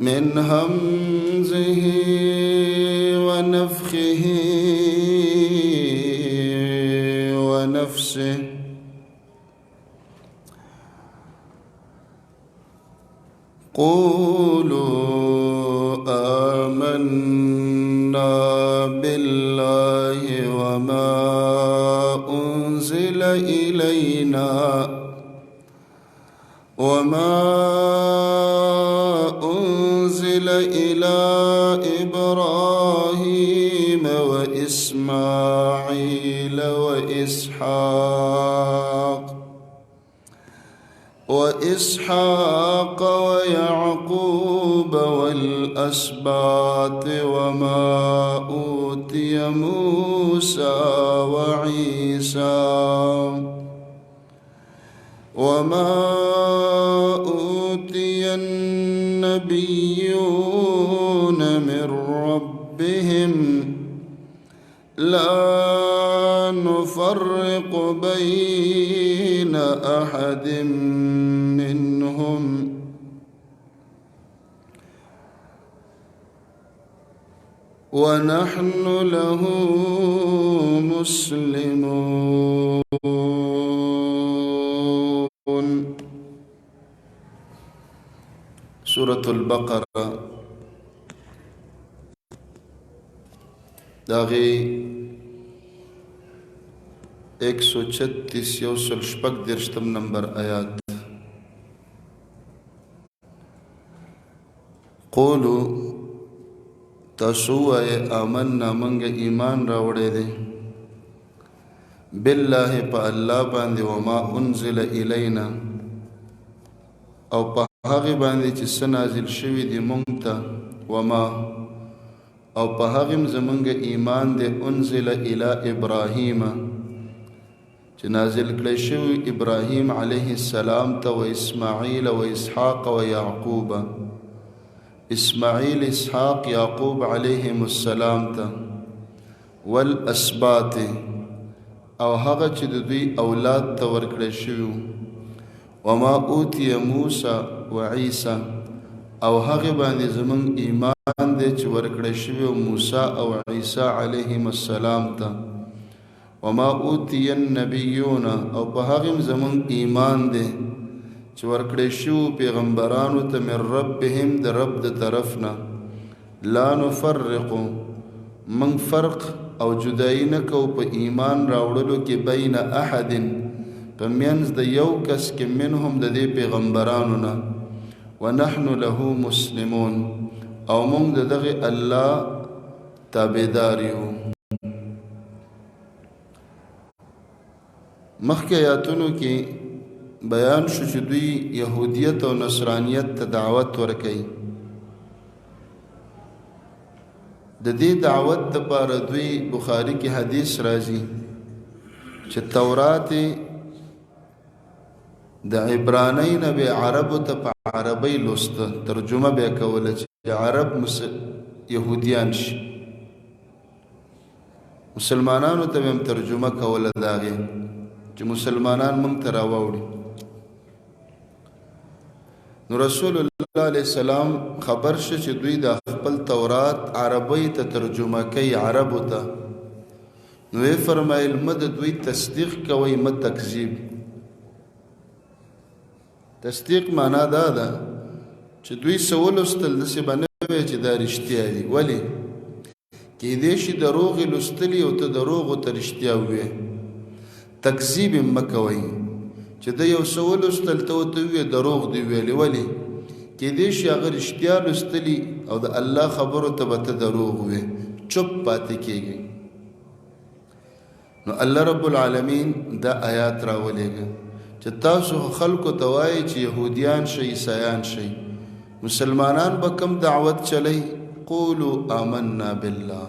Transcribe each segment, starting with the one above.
من همزه ونفخه ونفسه. قولوا آمنا بالله وما أنزل إلينا وما أنزل إلى إبراهيم وإسماعيل وإسحاق ويعقوب والأسباط وما أوتي موسى وعيسى وما أوتي النبيون من ربهم لا نفرق بين أحد منهم ونحن له مسلمون. سورة البقرة داغي 136 136 نمبر آیات. قولو تاسو وایې آمنا، مونږ ایمان راوړی دی، بالله په الله باندې، وما انزل الینا او په هغه باندې چې څه نازل شوي دي مونږ ته، وما او په هغه زمونږ ایمان دی، انزل الی ابراهیم چې نازل کړی شوی ابراهیم علیه السلام ته، و اسماعیل و اسحاق و یعقوب، اسماعیل اسحاق یعقوب علیهم السلام ته، والاسباط او هغه چې د دوی اولاد ته ورکړی شوی، وما اوتی موسی و عیسی او هغه باندې زمونږ ایمان دی چې ورکړی شوی موسی او عیسی علیهم السلام ته، وما اوتی النبیون او په هغه زمونږ ایمان دی چې ورکړی شوو پیغمبرانو ته، من ربهم د رب د طرف نه، لا نفرق من فرق او جدایی نه کو په ایمان راوړلو کې، بین احد په منځ د یو کس کې، منهم د دې پیغمبرانو نه، ونحن له مسلمون او مونږ د دغه الله تابعدار یو. مخکې آیاتونو کې بیان شو چې دوی يهودیت او نصرانیت ته دعوت ورکوي. د دې دعوت لپاره دوی، بخاری کې حدیث راځي چې تورات د عبرانی نه به عربو ته په عربی لوسته، ترجمه به کوله چې عرب يهودیان شي، مسلمانانو ته هم ترجمه کوله داغه چې مسلمانان مونږ ته راوړي. نو رسول الله علیه السلام خبر شو چې دوی د خپل تورات عربی ته ترجمه کوي عربو ته، نو یې فرمایل مه د دوی تصدیق کوئ مه تکذیب. تصدیق معنا دا ده چې دوی څه ولوستل داسې به نه وایي چې دا رښتیا دي، ولې کېدای شي دروغ یې لوستلي او ته دروغو ته رښتیا ووایې. تکذیب یې مه کوئ چې ده یو څه ولوستل ته ورته ووایې دروغ دې ویلي، ولې کېدای شي هغه رښتیا لوستلي او د الله خبرو ته به ته دروغ وې، چوپ پاتې کېږي. نو الله رب العالمین دا آیات راولېږه چې تاسو خلکو ته وایئ چې یهودیان شئ عیسایان شئ، مسلمانان به کم دعوت چلی، قولوا آمنا بالله،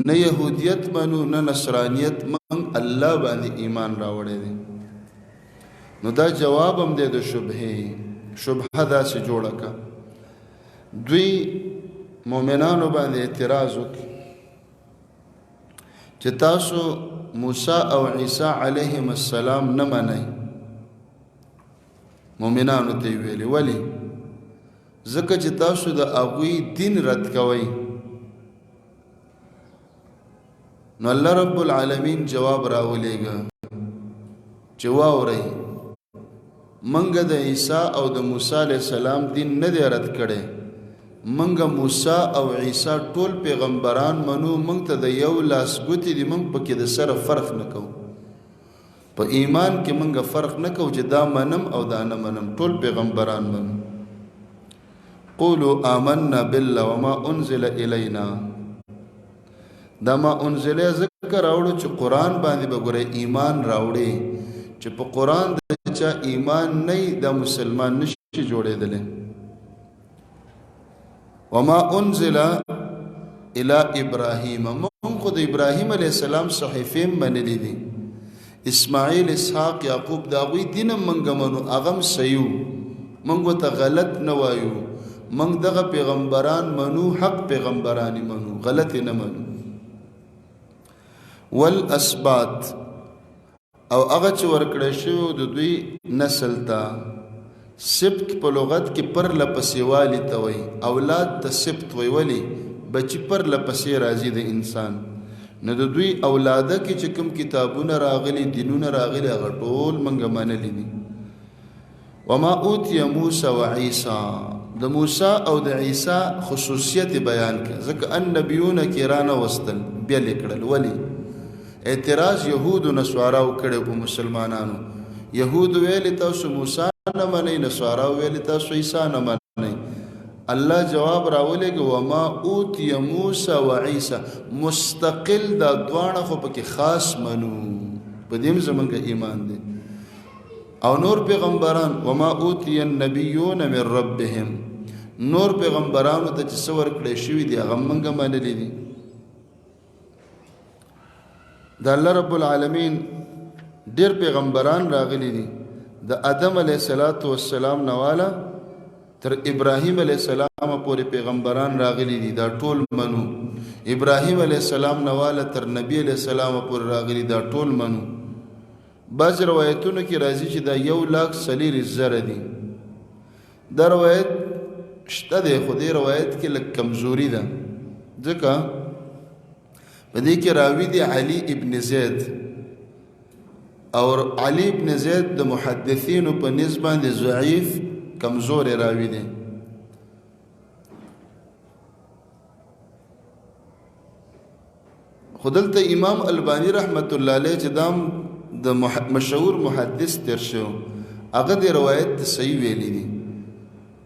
نه یهودیت منو نه نصرانیت، من الله باندې ایمان راوړی دی. نو دا جواب هم دی د شبهې، شبهه داسې جوړه که دوی مؤمنانو باندې اعتراض وکړي چې تاسو موسی او عیسی علیهم السلام نه منئ، مؤمنانو ته ویلي، ولی ځکه چې تاسو د هغوی دین رد کوئ. نو الله رب العالمین جواب راولېږه چې واورئ، منګه د عیسی او د موسی علی السلام دین نه دی رد کړی، منګه موسی او عیسی ټول پیغمبران منو، منګ ته د یو لاس ګوتې دي، منګ پکې د سره فرق نه کوو. په ایمان کې منګه فرق نه کوو چې دا منم او دا نه منم، ټول پیغمبران منو. قولوا آمنا بالله وما انزل الینا. دا ما انزل ذکر راوړو چې قران باندې به ګوره ایمان راوړي، چې په قران د چا ایمان نه دا مسلمان نشي جوړېدلی. وما انزل الى ابراهیم، مونږ خو د ابراهیم علی السلام صحیفې منلې دي، اسماعیل، اسحاق، یعقوب، دا غوی دین مونږ منو، اغم سیو، مونږ ته غلط نه وایو، مونږ دغه پیغمبران منو، حق پیغمبران منو، غلط نه منو. والاسبات، او هغه چې ورکړی شوی د دوی نسل ته. سبت په لغت کې پر لپسې والي ته وایي، اولاد ته سبت وایي. ولې؟ بچي پر لپسې راځي د انسان. نو د دوی اولاده کې چې کوم کتابونه راغلي، دینونه راغلي، هغه ټول مونږ منلي دي. وما اوتی موسی و عیسی، د موسی او د عیسی خصوصیت بیان کړ، ځکه النبیون کې رانه وستل بیا لیکړل. ولی اعتراض یهود و نصاراو کړی په مسلمانانو؟ یهود ویل تاسو موسی نه منئ، نصارا ویل تاسو عیسی نه منئ. الله جواب راولېږه، وما اوتی موسی و عیسی، مستقل دا دواړه خو پکې خاص منو، په دې هم زمونږ ایمان دی. او نور پیغمبران، وما اوتی النبیون من ربهم، نور پیغمبرانو ته چې څه ورکړی شوي دي هغه مونږ منلي دي. د الله رب العالمین ډیر پیغمبران راغلي دي، د آدم علیه السلام نواله تر ابراهیم علیه السلام پورې پیغمبران راغلي دي، دا ټول منو. ابراهیم علیه السلام نواله تر نبی علیه السلام پورې راغلي، دا ټول منو. بعض روایتونو کې راځي چې دا 1,40,000 دي. دا روایت شته دی، خو دې روایت کې لږ کمزوري ده، ځکه په دې کې راوي دی علي ابن زید، او علي ابن زید د محدثینو په نسبت باندې ضعیف کمزور راوي دی. خو دلته امام البانی رحمت الله علیه چې دام د مشهور محدث تیر شو، هغه د روایت ته صحیح ویلی دی.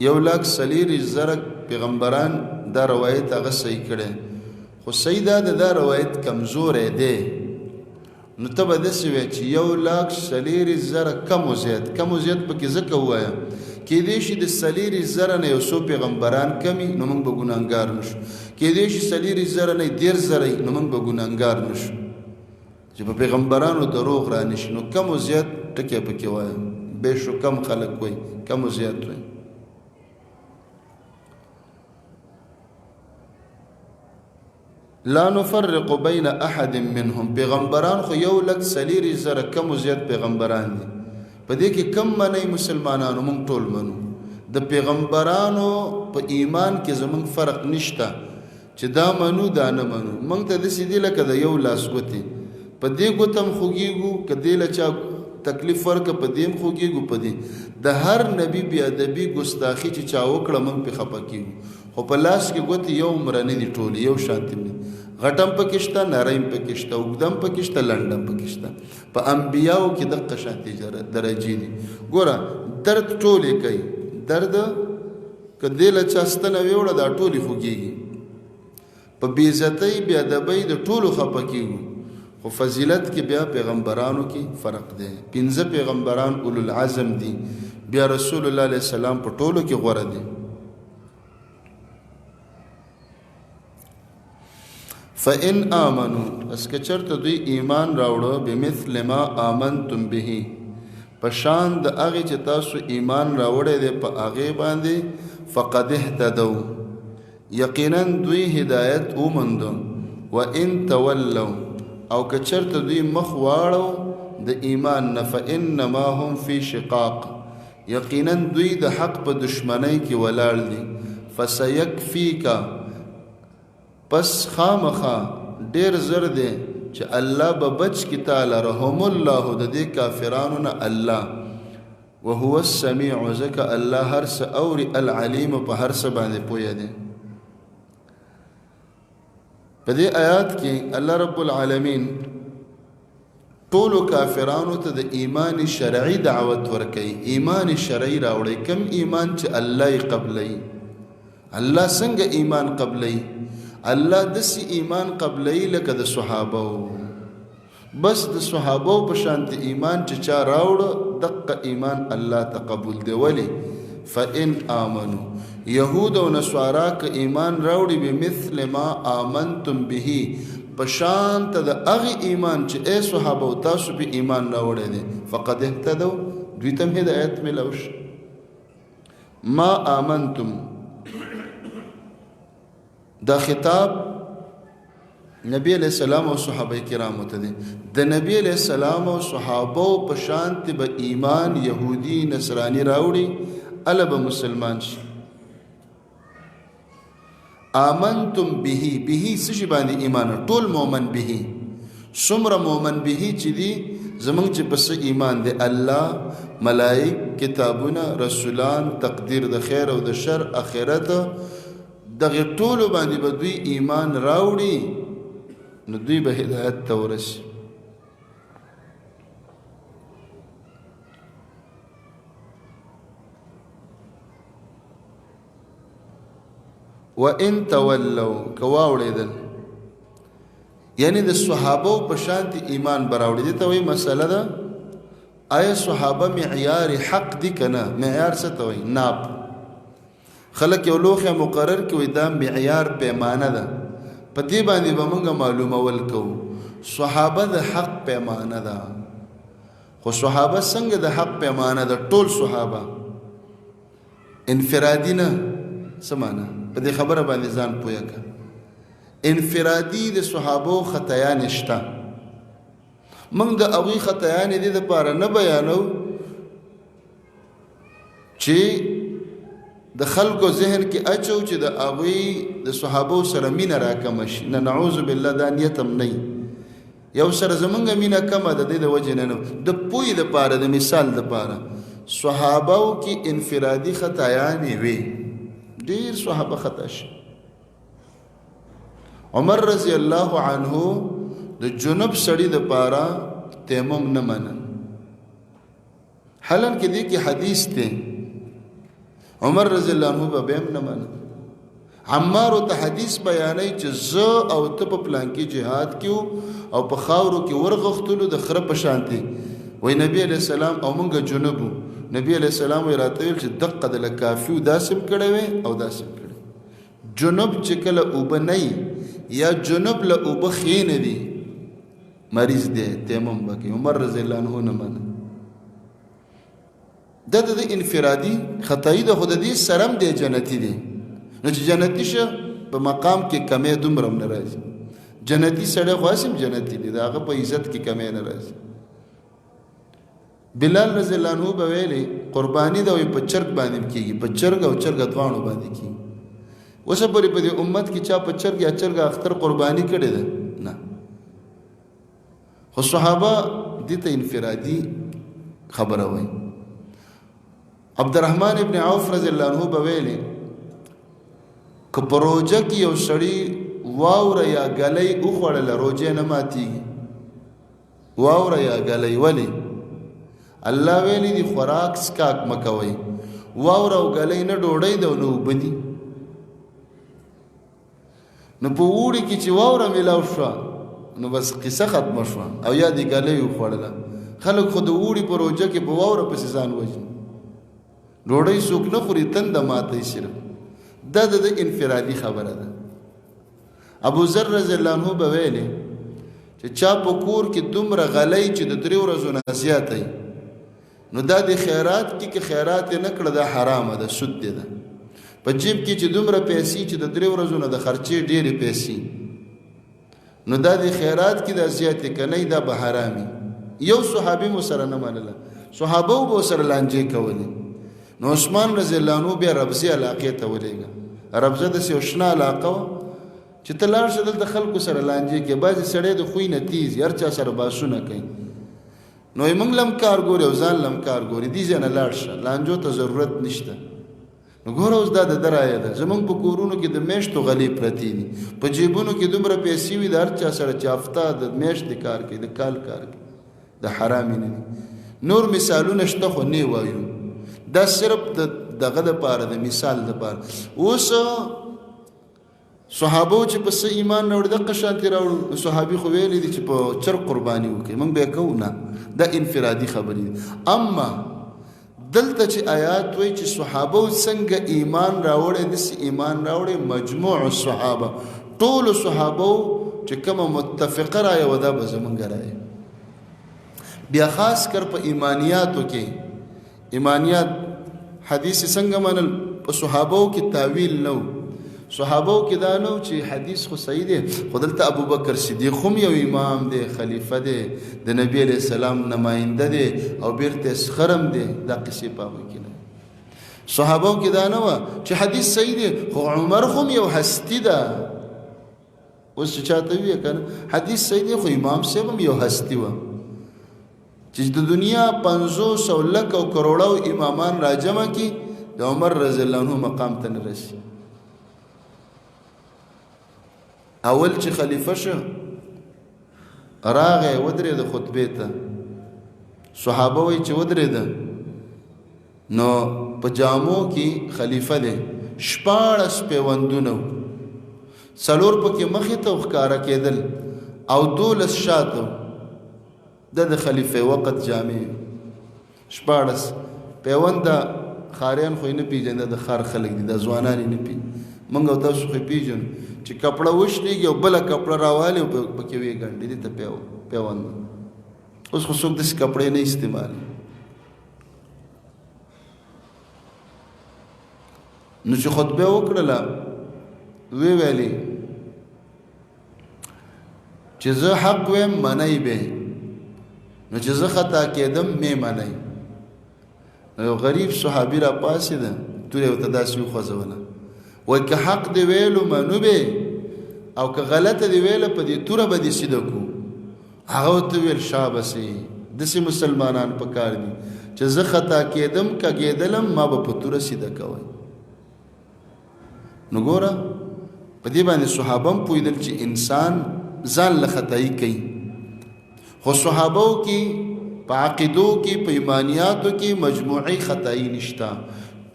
1,40,000 پیغمبران دا روایت هغه صحیح کړی، خو صحیح دا ده دا روایت کمزوری دی. نو ته به داسې وایې چې 1,40,000 کم و زیات، کم و زیات پکې ځکه ووایه کېدای شي د 40,000 نه یو څو پیغمبران کمي، نو موږ به ګناهګار نه شو. کېدای شي 40,000 نه 30,000، نو موږ به ګناهګار نه شو چې په پیغمبرانو دروغ را نه شي. نو کم و زیات ټکی پکې وایه، بې شو کم خلک وایي، کم و زیات وایي. لا نفرق بین احد منهم، پیغمبران خو 1,40,000 کم و زیات پیغمبران دي، په دې کې کم منئ مسلمانانو؟ مونږ ټول منو. د پیغمبرانو په ایمان کې زمونږ فرق نشته چې دا منو دا نه منو. مونږ ته داسې دي لکه د یو لاس ګوتې، په دې ګوته هم خوږېږو، که دې له چا تکلیف ورکړه په دې هم خوږېږو، په دې د هر نبي بې ادبي ګستاخي چې چا وکړه مونږ پرې خفه کېږو. خو په لاس کې ګوتې یو عمره نه دي، ټولې یو شانتې نه دي. غټم پکې شته، نرۍ هم پکې شته، اوږده هم پکې شته، لنډه هم پکې شته. په انبیاو کې دقه شانتې درجې دي. ګوره درد ټولې کوي، درد که دې له چا ستنه ویوړه دا ټولې خوږېږي. په بې عزتۍ بې ادبۍ د ټولو خفه کېږو، خو فضیلت کې بیا پیغمبرانو کې فرق دی. 5 پیغمبران اولو العزم دي، بیا رسول الله علیه السلام په ټولو کې غوره دی. فإن آمنو، پس که چرته دوی ایمان راوړو، بمثل ما آمنتم به، په شان د هغې چې تاسو ایمان راوړی دی په هغې باندې، فقد اهتدوا، یقینا دوی هدایت وموند. وإن تولوا، او که چرته دوی مخ واړو د ایمان نه، فإنما هم فی شقاق، یقینا دوی د حق په دشمنۍ کې ولاړ دي. فسيکفيک، پس خامخا ډیر زر دی چې الله به بچ کی تعالی رحم الله د دې کافرانو نه الله، وهو السميع، ځکه الله هر څه اوري، العلیم، په هر څه باندې پوهه دی. په دې آیات کې الله رب العالمین ټولو کافرانو ته د ایمان شرعي دعوت ورکوي. ایمان شرعي راوړي، کم ایمان چې الله یې قبلوي. الله څنګه ایمان قبلوي؟ الله داسې ایمان قبلوي لکه د صحابه. بس د صحابه په شانتي ایمان چې چا راوړ، دقه ایمان الله ته قبول دی. ولی فإن آمنو، يهود او نصارا که ایمان راوړي، بمثل ما آمنتم به، پشان ته د هغه ایمان چې ای صحابه او تاسو په ایمان راوړی دی، فقد اهتدوا، دوی ته هدایت ملو شي. ما آمنتم، دا خطاب نبی علیہ السلام او صحابه کرامو ته دی. د نبی علیہ السلام او صحابه په شان ته به ایمان يهودي نصراني راوړي، اله به مسلمان شي. آمنتم به، به څه شي باندې ایمان؟ ټول مؤمن به، څومره مؤمن به چې دي زمونږ چې پس ایمان دی، الله، ملائک، کتابونه، رسولان، تقدیر د خیر او د شر، اخرت، دغه ټولو باندې به دوی ایمان راوړي، نو دوی به هدایت ته ورسي. وان تولوا، کواوړېدل، یعنی د صحابه په شانتي ایمان براوړي. دي ته وایي مسله ده، آیا صحابه معیار حق دي کنه؟ معیار څه ته وایي؟ ناب. خلک یو لوښی مقرر کوي، دا معیار پیمانه ده، په دې باندې به موږ معلومول کوو. صحابه د حق پیمانه ده، خو صحابه څنګه د حق پیمانه ده؟ ټول صحابه، انفرادي نه. څه معنا؟ په دې خبره باندې ځان پوهه کړه. انفرادي د صحابو خطایا نشته، موږ د هغوی خطایانې دې دپاره نه بیانو چې د خلکو ذهن کې اچو چې د هغوی د صحابو سره مینه راکمه شي. نه، نعوذ بالله، دا نیت هم نه. یو سره زمونږ مینه کمه ده، د وجې نه نه، د پوهې دپاره، د مثال دپاره. صحابو کې انفرادي خطایانې وي، ډېر صحابه خطا شي. عمر رضی الله عنه د جنوب سړي د پاره تیمم نه منل، حالان کې دې کې حدیث دی. عمر رضی الله عنه به هم نه منل. عمار ته حدیث بیانوي چې زه او ته په پلان کې جهاد کې او په خاورو کې ورغښتلو د خره په شانتي، وای نبی علیہ السلام او مونږ جنوبو، نبی علیہ السلام وی راته ویل چې دقه د لکافي داسم کړی وي او داسم کړی. جنوب چې کله اوبه نه یا جنوب له اوبه ښې نه دي، مریض دی، تیمم به کوي. عمر رضی الله عنه نه منه. دا د انفرادي خطایي ده، خو د دې سرم دی جنتي دی. نو چې جنتي شه، په مقام کې کمی دومره هم نه راځي. جنتي سړی خو هسې هم جنتي دی، د هغه په عزت کې کمی نه راځي. بلال رضی الله عنه به ویلې قرباني ده، وایي په چرګ باندې کېږي، په چرګ او چرګه دواړو باندې کېږي. اوسه پورې په دې امت کې چا په چرګ یا چرګه اختر قرباني کړې ده؟ نه. خو صحابه دې ته انفرادي خبره وایي. عبدالرحمن ابن عوف رضی الله عنه به ویلې که په روژه کې یو سړي واوره یا ګلۍ وخوړله، روژه نه ماتېږي. واوره یا ګلۍ، ولې؟ الله ویلي دي خوراک څکاک مه کوئ. واوره او ګلۍ نه ډوډۍ ده او نه اوبه دي. نو په اوړي کې چې واوره میلاو شوه، نو بس قصه ختمه شوه، او یا دې ګلۍ وخوړله. خلک خو د اوړي په روژه کې په واوره پسې ځان وژني، ډوډۍ څوک نه خوري، تنده ماتوي صرف. دا د انفرادي خبره ده. ابو ذر رضی الله عنه به ویلې چې چا په کور کې دومره غلۍ چې د درې ورځو نه زیاته وي، نو دا د خیرات کې، که خیرات یې نه کړه، دا حرامه ده، سود دی. ده په جیب کې چې دومره پیسې چې د درې ورځو نه د خرچې ډېرې پیسې، نو دا د خیرات کې دا زیاتې که نه، دا به حرامي. یو صحابي مو سره نه منله، صحابه به سره لانجې کولې. نو عثمان رضی الله عنه بیا ربزي علاقې ته ولېږه. ربزه داسې یو شنه علاقه وه چې ته لاړ شه دلته خلکو سره لانجې کوي، بعضې سړی د خوی نه تیز هر چا سره باسونه کوي، نو یې موږ لم کار ګوري او ځان لم کار ګوري، دې ځای نه لاړ شه، لانجو ته ضرورت نشته. نو ګوره اوس دا د ده رایه ده. زموږ په کورونو کې د میاشتو غلې پرتې دي، په جیبونو کې دومره پیسې وي د هر چا سره چې هفته د میاشتې کار کوي، د کال کار کوي، د حرامې نه دي. نور مثالونه شته خو نه وایو، دا صرف د دغه دپاره د مثال دپاره. اوس صحابو چې په څه ایمان راوړي دقه شانتې راوړو. نو صحابي خو ویلي دي چې په چرګ قرباني وکړي، موږ به یې کوو نه، دا انفرادي خبرې دي. اما دلته چې آیات وایي چې صحابو څنګه ایمان راوړی، داسې ایمان راوړی مجموع الصحابه، ټولو صحابو چې کومه متفقه رایه وه دا به زمونږ رایه. بیا خاص کر په ایمانیاتو کې، ایمانیات حدیث څنګه منل، په صحابو کې تاویل نه و، صحابو کې دا نه و چې حدیث خو صحیح دی، خو دلته ابوبکر صدیق هم یو امام دی، خلیفه دی، د نبی علیه السلام نماینده دی او بیرته سخرم دی، دا قصې په هغوی کې نه. صحابو کې دا نه وه چې حدیث صحیح دی خو عمر خو هم یو هستی ده. اوس چې چاته ووایې که نه حدیث صحیح دی خو امام صاحب هم یو هستی وه، چې د دنیا 500 لک او کروڑو امامان راجمع کی د عمر رضی الله عنه مقام ته نه رسي. اول چې خلیفه شو راغی ودرېده خطبې ته، صحابه وایي چې ودرېده نو په جامو کې خلیفه دی، 16 پیوندونه وو، 4 پکې مخې ته ښکاره کېدل او 12 شاته. د خلیفه وقت جامې 16 پیونده. ښاریان خو یې نه پېژني، د ښار خلک دي، دا ځوانان یې نه پېژني. موږ او تاسو خو یې پېژنو چې کپړه وشلېږي او بله کپړه راوالي او پکې ویې ګنډي، دې ته پیوند. اوس خو څوک داسې کپړې نه استعمالوي. نو چې خطبه وکړله ویې ویلې چې زه حق ویم منئ به، نو چې زه خطا کېدم مې منئ. نو یو غریب صحابي را پاڅېده، توره یې ورته داسې وخوځوله، وایي که حق دې ویلو منو به، او که غلطه دې ویله په دې توره به دې سیده کړو. هغه ورته وویل شابسې، داسې مسلمانان پکار دي چې زه خطا کېدم کږېدلم ما به په توره سیده کوئ. نو ګوره په دې باندې صحابه هم پوهېدل چې انسان ځان له خطایي کوي، خو صحابو کې په عقیدو کې په ایمانیاتو کې مجموعي خطایي نشته.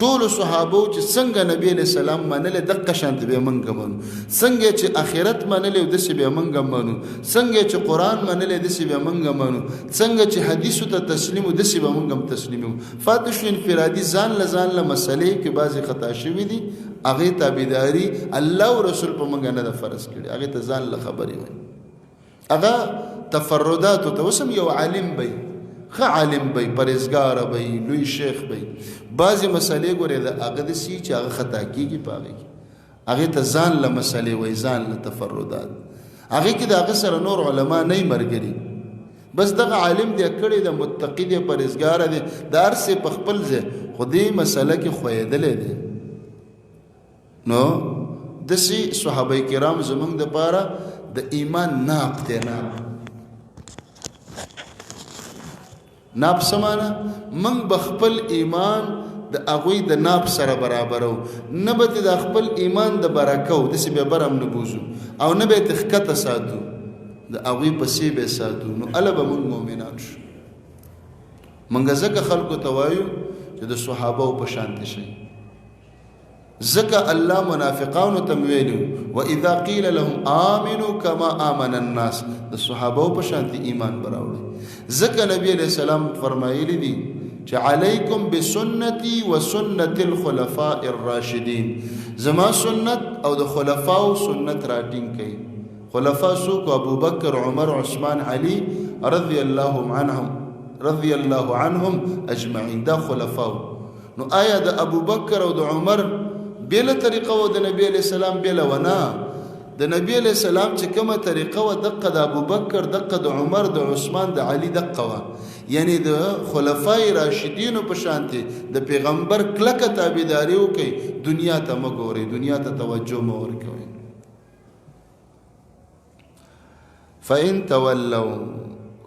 ټولو صحابو چې څنګه نبی علیه السلام منلی دقه شانتې به موږ منو، څنګه چې آخرت منلی داسې به موږ منو، څنګه چې قرآن منلی داسې به موږ منو، څنګه چې حدیثو ته تسلیم داسې به موږ هم تسلیم یو. فاتح شو انفرادي ځان له ځان له مسلې کې بعضې خطا شوي دي، هغې تابعداري الله او رسول په موږ نه ده فرض کړې، هغې ته ځان له خبرې وایي. هغه تفرداتو ته اوس هم یو عالم به ښه عالم به، پرهېزګاره به، لوی شیخ به، بعضې مسلې ګورې د هغه داسې چې هغه خطا کېږي په هغې کې، هغې ته ځان له مسلې وایي، ځان له تفردات. هغې کې د هغه سره نور علما نه مرګري، بس دغه عالم دی کړی دی، متقي دی، پرهېزګاره دی، د هر څه په خپل ځای، خو دې مسله کې ښویېدلی دی. نو داسې صحابه کرام زمونږ دپاره د ایمان ناپ دی. ناپ ناپ څه معنا؟ موږ به خپل ایمان د هغوی د ناپ سره برابرو، نه به د خپل ایمان د برکو داسې به بر هم نه بوځو او نه به یې ترې ښکته ساتو، د هغوی پسې به یې ساتو. نو هله به موږ مؤمنان شو. موږ ځکه خلکو ته وایو چې د صحابو په شانتې شئ، ځکه الله منافقانو ته ویلو واذا قیل لهم آمنوا كما آمن الناس، د صحابو په شانتې ایمان به راوړئ. ځکه نبی علیه السلام فرمایلی دي چې علیکم بسنتی وسنت الخلفاء الراشدین، زما سنت او د خلفاو سنت راټینګ کړئ. خلفا څوک؟ ابوبکر، عمر، عثمان، علی رضی الله عنهم، رضی الله عنهم اجمعین، دا خلفاو. نو آیا د ابوبکر او د عمر بیله طریقه و د نبی علیه السلام بیله وه؟ نه، د نبی علیہ السلام چې کومه طریقه و، دقه د ابوبکر، دقه د عمر، د عثمان، د علی دقه و، یعنی د خلفای راشدینو په شانتي د پیغمبر کلکه تابعداري وکي. دنیا ته مګوري، دنیا ته توجه مو ورکوي. فإن تولوا،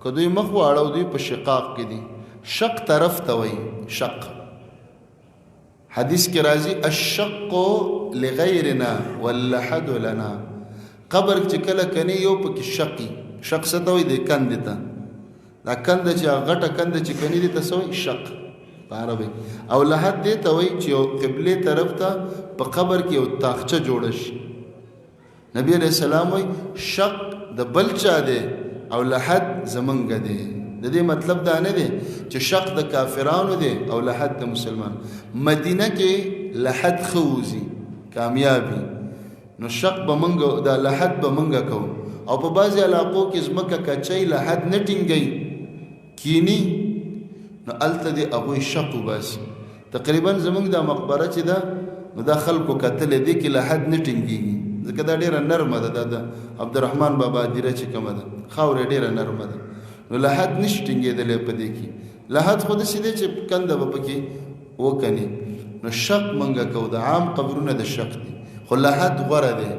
که دوی مخ واړو، دوی په شقاق کې دي. شق طرف ته وایي شق. حدیث کې راځي الشق لغیرنا واللحد لنا. قبر چې کله کني یو پکې شقي، شق څه ته وایي؟ د کندې ته، دا کنده چې غټه کنده چې کني دي ته څه وایي؟ شق په عربي. او لحد دې ته وایي چې یو قبلې طرف ته په قبر کې یو تاخچه جوړه شي. نبی علیہ السلام وایي شق د بل چا دی او لحد زمونږ دی. د دې مطلب دا نه دی چې شق د کافرانو دی او لحد د مسلمان. مدینه کې لحد ښه وځي، کامیابي، نو شق به مونږ، دا لحد به مونږ کوو. او په بعضې علاقو کې ځمکه کچۍ، لحد نه ټینګوي، کینی، نو هلته دې هغوی شق وباسي. تقریبا زمونږ دا مقبره چې ده، نو دا خلکو کتلې، دې کې لحد نه ټینګېږي، ځکه دا ډېره نرمه ده. دا د عبدالرحمن بابا دیره چې کومه ده، خاوره ډېره نرمه ده، نو لحد نشي ټینګېدلی په دې کې. لحد خو داسې دی چې کنده به پکې وکني. نو شق مونږ کوو، د عام قبرونه د شق دي، خو لحد غوره دی.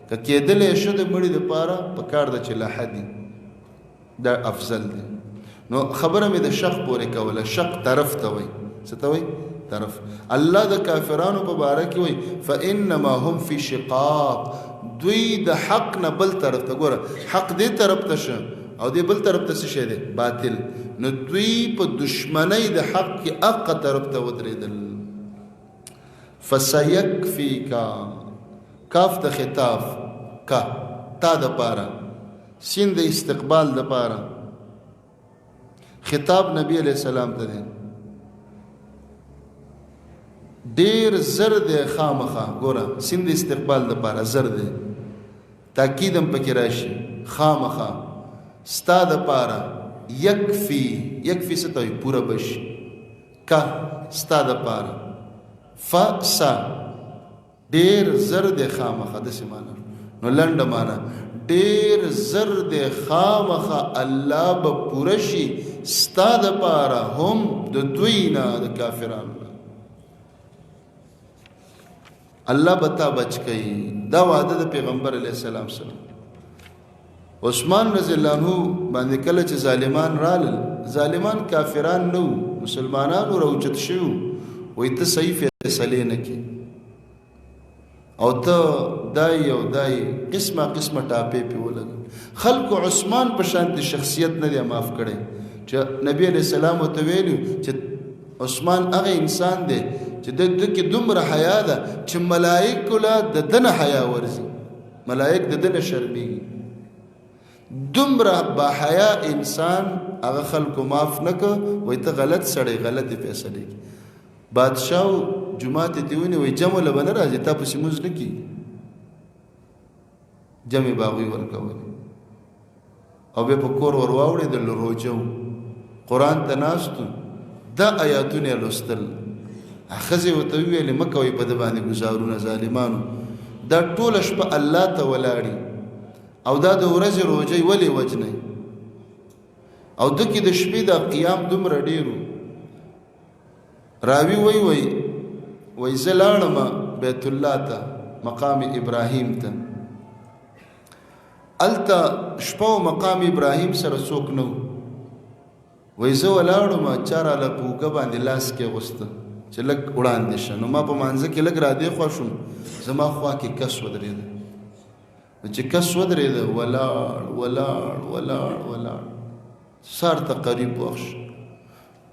که کېدلی شو د مړي دپاره په کار ده چې لحد دي، دا افضل دی. نو خبره مې د شق پورې کوله. شق طرف ته وایي. څه ته وایي؟ طرف. الله د کافرانو په باره کې وایي فإنما هم فی شقاق، دوی د حق نه بل طرف ته. ګوره، حق دې طرف ته شه او دې بل طرف ته څه شی دی؟ باطل. نو دوی په دشمنۍ د حق کې اقه طرف ته ودرېدل. فسيکفیکا، کاف د خطاب، کا تا د پاره، سین د استقبال د پاره، خطاب نبی علیہ السلام ته دی. ډیر زر دی خامخا. ګوره، سین د استقبال د پاره، زر دی، تاکید هم پکې راشي. خامخا ستا د پاره، یکفی، یکفی څه ته وایي؟ پوره بشي. که ستا د پاره، ف س، ډیر زر دی خامخا، داسې معنا. نو لنډه معنا، ډیر زر دی خامخا الله به پوره شي ستا د پاره هم د دوی نه، د کافرانو نه. الله به تا بچ کوي. دا وعده د پیغمبر علیه السلام سره. عثمان رضی الله عنه باندې کله چې ظالمان رالل، ظالمان کافران نو، مسلمانانو راوچت شو، وای ته صحیح فیصلې نه کې او ته دای او دای، قسمه قسمه ټاپې پې ولګ. خلکو عثمان په شان د شخصیت نه دی معاف کړی چې نبی علیہ السلام ورته ویلو چې عثمان هغه انسان دی چې د ده کې دومره حیا ده چې ملایکو له د ده نه حیا ورځي، ملایک د ده نه شرمېږي. دومره با حیا انسان هغه خلکو معاف نه که. وایي ته غلط سړی، غلطې فیصلې کوي. بادشاه جومات ته ونی، وایي جمع له به نه راځي، تا پسې مونځ نه کېږي. جمع به هغوی ورکولې او بیا په کور ور واوړېدل، روژه وو، قرآن ته ناست وو، دا آیاتونه یې لوستل. ښځې ورته وویلې مه کوئ په ده باندې ګزارونه، ظالمانو، دا ټوله شپه الله ته ولاړي او دا د ورځې روژه یې ولې وژنئ؟ او ده کې د شپې دا قیام دومره ډېر و. راوي وی وی وی زه لاړم بیت الله ته، مقام ابراهیم ته. هلته شپه او مقام ابراهیم سره څوک نه و. وای زه ولاړم، چا راله په اوږه باندې لاس کې غوسته چې لږ وړاندې شه. نو ما په مانځه کې لږ را دې خوا شوم، زما خوا کې کس ودرېده. نو چې کس ودرېده، ولاړ ولاړ ولاړ ولاړ، سار ته قریب وخت شو،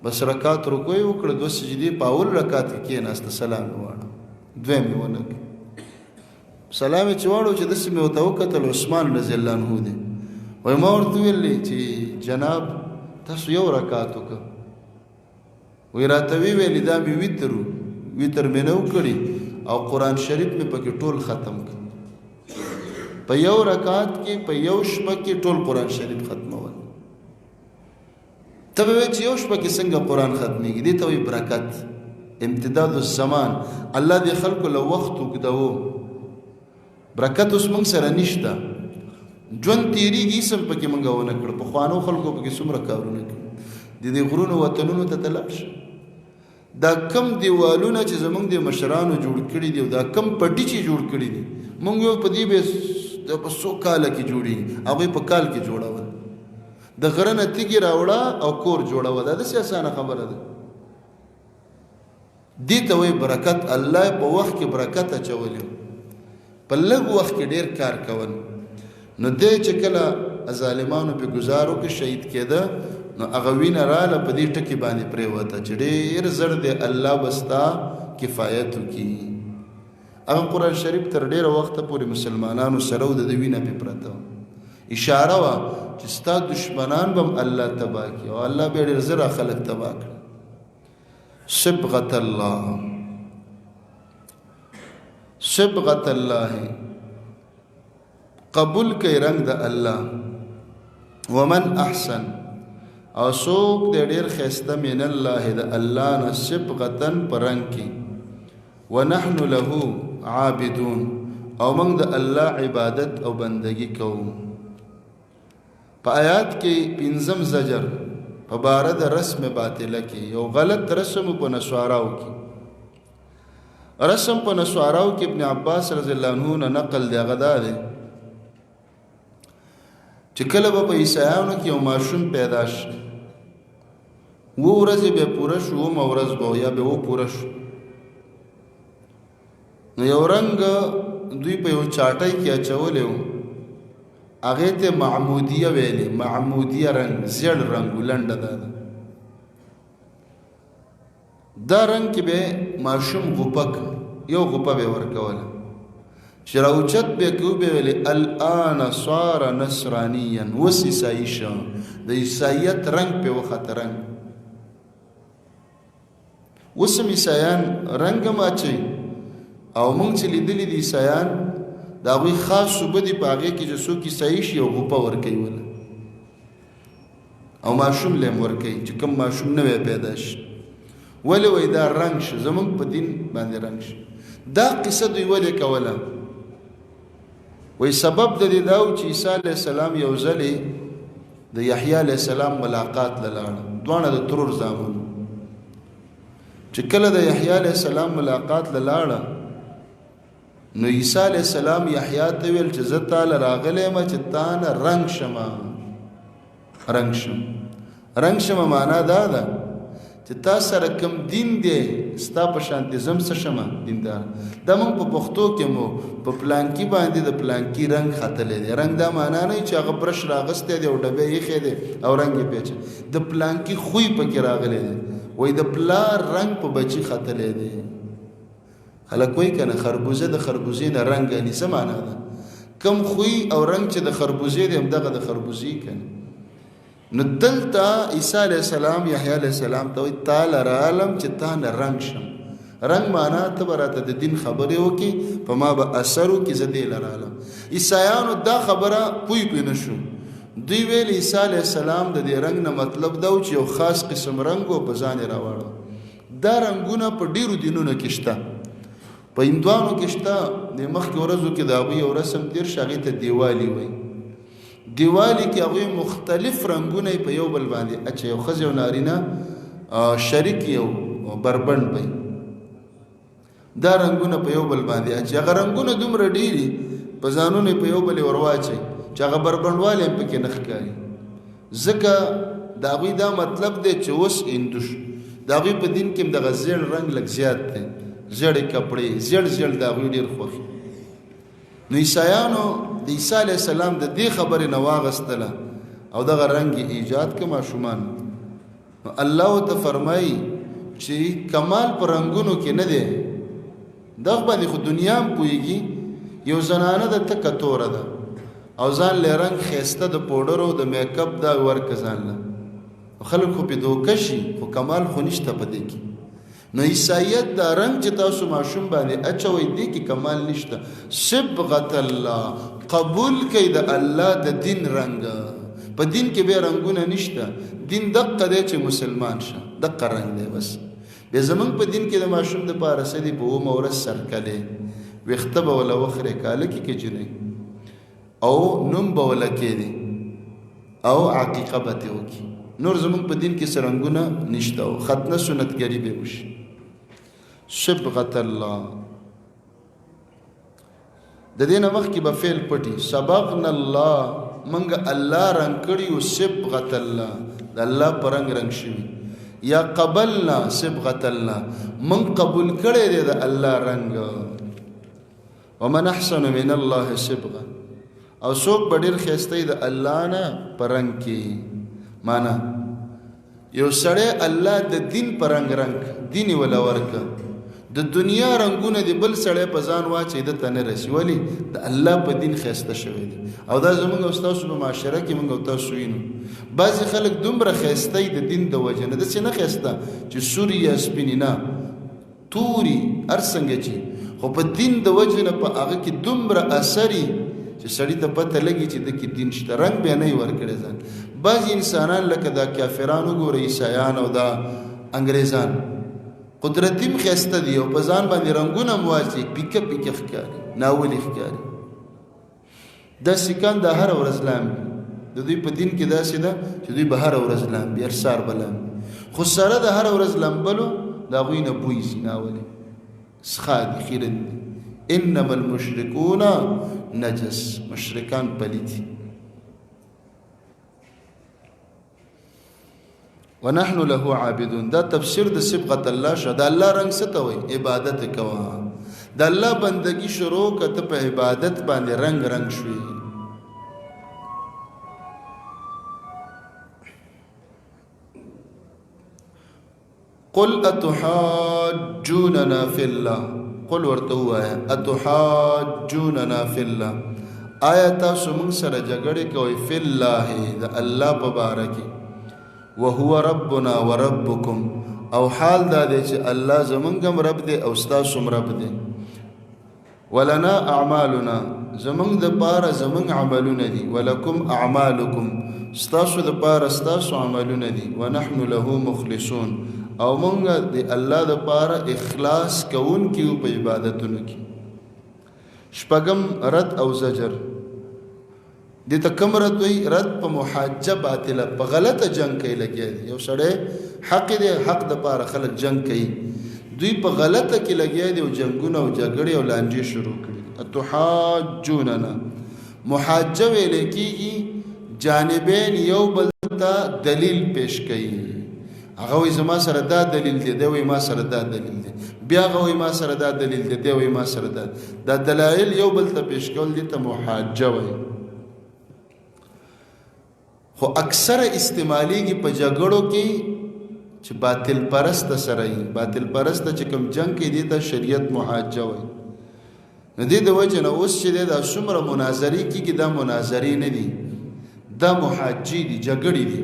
بس رکعت رکوع یې وکړه، دوه سجدې، په اول رکعت کې کېناسته، سلام یې واړه، دویم یې ونه کړ. سلام یې چې واړو، چې داسې مې ورته وکتل، عثمان رضی الله عنه دی. وایي ما ورته وویل چې جناب تاسو یو رکعت وکړه. وایي راته ویې ویلې دا مې وتر و، وتر مې نه و کړي او قرآن شریف مې پکې ټول ختم کړ. په یو رکعت کې په یو شپه کې ټول قرآن شریف ختمول. ته به وایې چې یو شپه کې څنګه قرآن ختمېږي؟ دې ته وایي برکت، امتداد الزمان. الله دې خلکو له وخت اوږدوو. برکت اوس موږ سره نشته. ژوند تیریږي، سم پکې موږ ونه کړ. پخوانو خلکو پکې څومره کارونه کړي. د دې غرونو وطنونو ته ته لاړ شه، دا کم دیوالونه چې زمونږ د مشرانو جوړ کړي دي او دا کم پټي چې جوړ کړي دي، مونږ یو په دې به د په څو کاله کې جوړي، هغوی په کال کې جوړول. د غره نه تیږې راوړه او کور جوړوه، دا داسې اسانه خبره ده؟ دې ته وایي برکت. الله په وخت کې برکت اچولی، په لږ وخت کې ډیر کار کول. نو دی چې کله ظالمانو په ګزارو کې شهید کېده، نو هغه وینه راله په دې ټکي باندې پرېوته چې ډېر زر دی، الله به ستا کفایت وکړي. هغه قرآن شریف تر ډېره وخته پورې مسلمانانو سره و، د ده وینه پرې پرته وه. اشاره وه چې ستا دشمنان به هم الله تباه کړي، او الله به ډېر زر خلک تباه کړي. صبغت الله، صبغت الله، قبول کوي رنگ د الله. ومن احسن، او څوک د ډیر خسته، من الله، د الله نه، صبغتن، پرنګ کې. ونحن له عابدون، او موږ د الله عبادت او بندگی کوو. په آیات کې پنځم زجر په باره د رسم باطله کې. یو غلط رسم په نسواراو کې، رسم په نسواراو کې ابن عباس رضی الله عنه نه نقل دی، هغه دا دی چې کله به په عیسایانو کې یو ماشوم پیدا شي، و ورځې به پوره شو، اومه ورځ به یا به و پوره شو، نو یو رنګ دوی په یو چاټۍ کې اچولی و، هغې ته معمودیه ویلې. معمودیه رنګ زیړ رنګ و، لنډه دا ده. دا رنګ کې به ماشوم غوپک، یو غوپه به ورکوله، چې راوچت به کو به ویلې الان صار نصرانیا، وس عیسائی شه، د عیسائیت رنګ په وخت رنګ. اوس هم عیسایان رنګ هم اچوي، او موږ چې لیدلي دي عیسایان، د هغوی خاص اوبه دي په هغې کې چې څوک عیسایي شي او غوپه ورکوي وله، او ماشوم له هم ورکوي چې کوم ماشوم نوی پیدا شي. ولې؟ وایي دا رنګ شو، زموږ په دین باندې رنګ شو. دا قصه دوی ولې کوله؟ وایي سبب د دې دا و چې عیسی علیه السلام یو ځلې د یحیی علیه السلام ملاقات له لاړ، دواړه د ترور زامن. چې کله د یحیی علیه السلام ملاقات له لاړه، نو عیسی علیه السلام یحیی ته ویل چې زه تا له راغلی یم چې تا نه رنګ شمه. رنګ شم، رنګ شمه معنا دا ده چې تا سره کوم دین دی، ستا په شانتې زم څه شمه دیندار. دا موږ په پښتو کې مو په پلانکي باندې د پلانکي رنګ ختلی دی. رنګ دا معنا نه چې هغه برش راغستی دی او ډبی یې ایښی دی او رنګ یې پیچه، د پلانکي خوی پکې راغلی دی. وایي د پلار رنګ په بچي ختلی دی. خلک وایي که نه، خربوزه د خربوزې نه رنګ غني، څه معنا ده؟ کم خوی او رنګ چې د خربوزې دی، همدغه د خربوزې که نه. نو دلته عیسی علیه السلام یحیی علیه السلام ته وایي تا له رالم چې تا نه رنګ شم. رنګ معنا ته به راته د دین خبرې وکړي، په ما به اثر وکړي، زه دې له رالم. عیسایانو دا خبره پوی پې نه شو. دوی ویل عیسی علیه السلام د دې رنګ نه مطلب دا و چې یو خاص قسم رنګ و په ځان یې راواړو. دا رنګونه په ډیرو دینونو کې شته، په هندوانو کې شته. د مخکې ورځو کې د هغوی یو رسم تېر شو، هغې ته دیوالي وایي. دیوالي کې هغوی مختلف رنګونه په یو بل باندې اچوي، یو ښځې او نارینه شریک یو بربنډ وي، دا رنګونه په یو بل باندې اچوي. هغه رنګونه دومره ډېر په ځانونو په یو بل ورواچوي چې هغه بربنډوالی هم پکې نه ښکاري، ځکه د هغوی دا مطلب دی چې اوس هندو شو. د هغوی په دین کې هم دغه زیړ رنګ لږ زیات دی، زیړې کپړې، زیړ زیړ د هغوی ډېر خوښ. نو عیسایانو د عیسی علیه السلام د دې خبرې نه واغستله او دغه رنګ یې ایجاد که ماشومان. نو الله ورته فرمایي چې کمال په رنګونو کې نه دی، دغه باندې خو دنیا هم پوهېږي. یو زنانه ده تکه توره ده او ځان له رنګ ښایسته د پوډرو د میک اپ دا ورکه ځان له، خلک خو پې دوکه شي، خو کمال خو نشته په دې کې. نو عیسائیت دا رنګ چې تاسو ماشوم باندې اچوئ، دې کې کمال نشته. صبغت الله، قبول کړئ د الله د دین رنګ. په دین کې به رنګونه نشته، دین دقه دی چې مسلمان شه، دقه رنګ دی بس. بیا زمونږ په دین کې د ماشوم دپاره څه دي؟ په اومه ورځ سرکلې، ویښته به ولا وخرې کاله کې کې جنۍ او نوم به ولا کېدي او عقیقه به ترې وکړي. نور زمونږ په دین کې څه رنګونه نشته او ختنه سنتګري به وشي. صبغت الله د دې نه مخکې به فعل پټي. سبغنا الله، منګ الله رنگ کړی او صبغت الله، د الله په رنگ رنگ شوی. یا قبلنا صبغت الله، من قبول کړی دی د الله رنگ. ومن احسن من الله صبغه، او څوک به ډېر ښایسته د الله نه په رنګ کې. معنا یو سړی الله د دین په رنګ رنګ دین ولا ورک، د دنیا رنگونه دی بل سړی په ځان واچي د ته نه رسی، ولی د الله په دین ښایسته شوی دی. او دا زمونږ او ستاسو په معاشره کې مونږ او تاسو وینو بعضې خلک دومره ښایسته د دین د وجې نه، داسې نه ښایسته چې سوري یا سپینې، نه توري هر څنګه چې، خو په دین د وجې نه په هغه کې دومره اثري چې سړي ته پته لګي چې د کې دین شته، رنګ بیا نه ورکړی ځان. بعضې انسانان لکه دا کافران وګوره، عیسایان او دا انګریزان، قدرتي هم ښایسته دي او په ځان باندې رنګونه هم واچي، پیکه پیکه ښکاري، ناولي ښکاري. دا سیکان دا هره ورځ لامبي، د دوی په دین کې داسې ده چې دوی به هره ورځ لامبي، هر سهار به لامبي، خو سره د هره ورځ لامبلو د هغوی نه بوی ځي، ناولي سخا دي، خیرن دي. انما المشرکون نجس، مشرکان پلیت دي. ونحن له عابدون، دا تفسیر د صبغت الله شه. د الله رنگ څه ته وایي؟ عبادت کوه، د الله بندگی شروع کته، په عبادت باندې رنگ رنگ شوي. قل اتحاجوننا فی الله، قل ورته وایا اتحاجوننا فی الله، آیا تاسو موږ سره جګړه کوئ فی الله د الله په باره کې، وهو ربنا وربکم، او حال دا دی چې الله زمونږ هم رب دی او ستاسو هم رب دی. ولنا اعمالنا، زمونږ د پاره زمونږ عملونه دي، ولکم اعمالکم، ستاسو د پاره ستاسو عملونه دي. ونحن له مخلصون، او مونږ د الله د پاره اخلاص کوونکي یو په عبادتونو کې. شپږم رد او زجر. دې ته کوم رد وایي؟ رد په محاجه باطله، په غلطه جنگ کوي لګیا دي. یو سړی حق دی، حق د پاره خلک جنگ کوي، دوی په غلطه کې لګیا دي او جنگونه او جګړې او لانجې شروع کړي. اتحاجوننا، محاجه ویل کېږي جانبین یو بل ته دلیل پیش کوي. هغه وایي زما سره دا دلیل دی، دی وایي ما سره دا دلیل دی، بیا هغه وایي ما سره دا دلیل دی، دی وایي ما سره دا. دا دلایل یو بل ته پیش کول دي ته محاجه وایي. خو اکثره استعمالیږي په جګړو کې چې باطل پرست سره وي. باطل پرست چې کوم جنگ کوي دې ته شریعت محاجه وایي. نو دې د وجې نه اوس چې دی دا څومره مناظرې کېږي، دا مناظرې نه دي، دا محاجې دي، جګړې دي.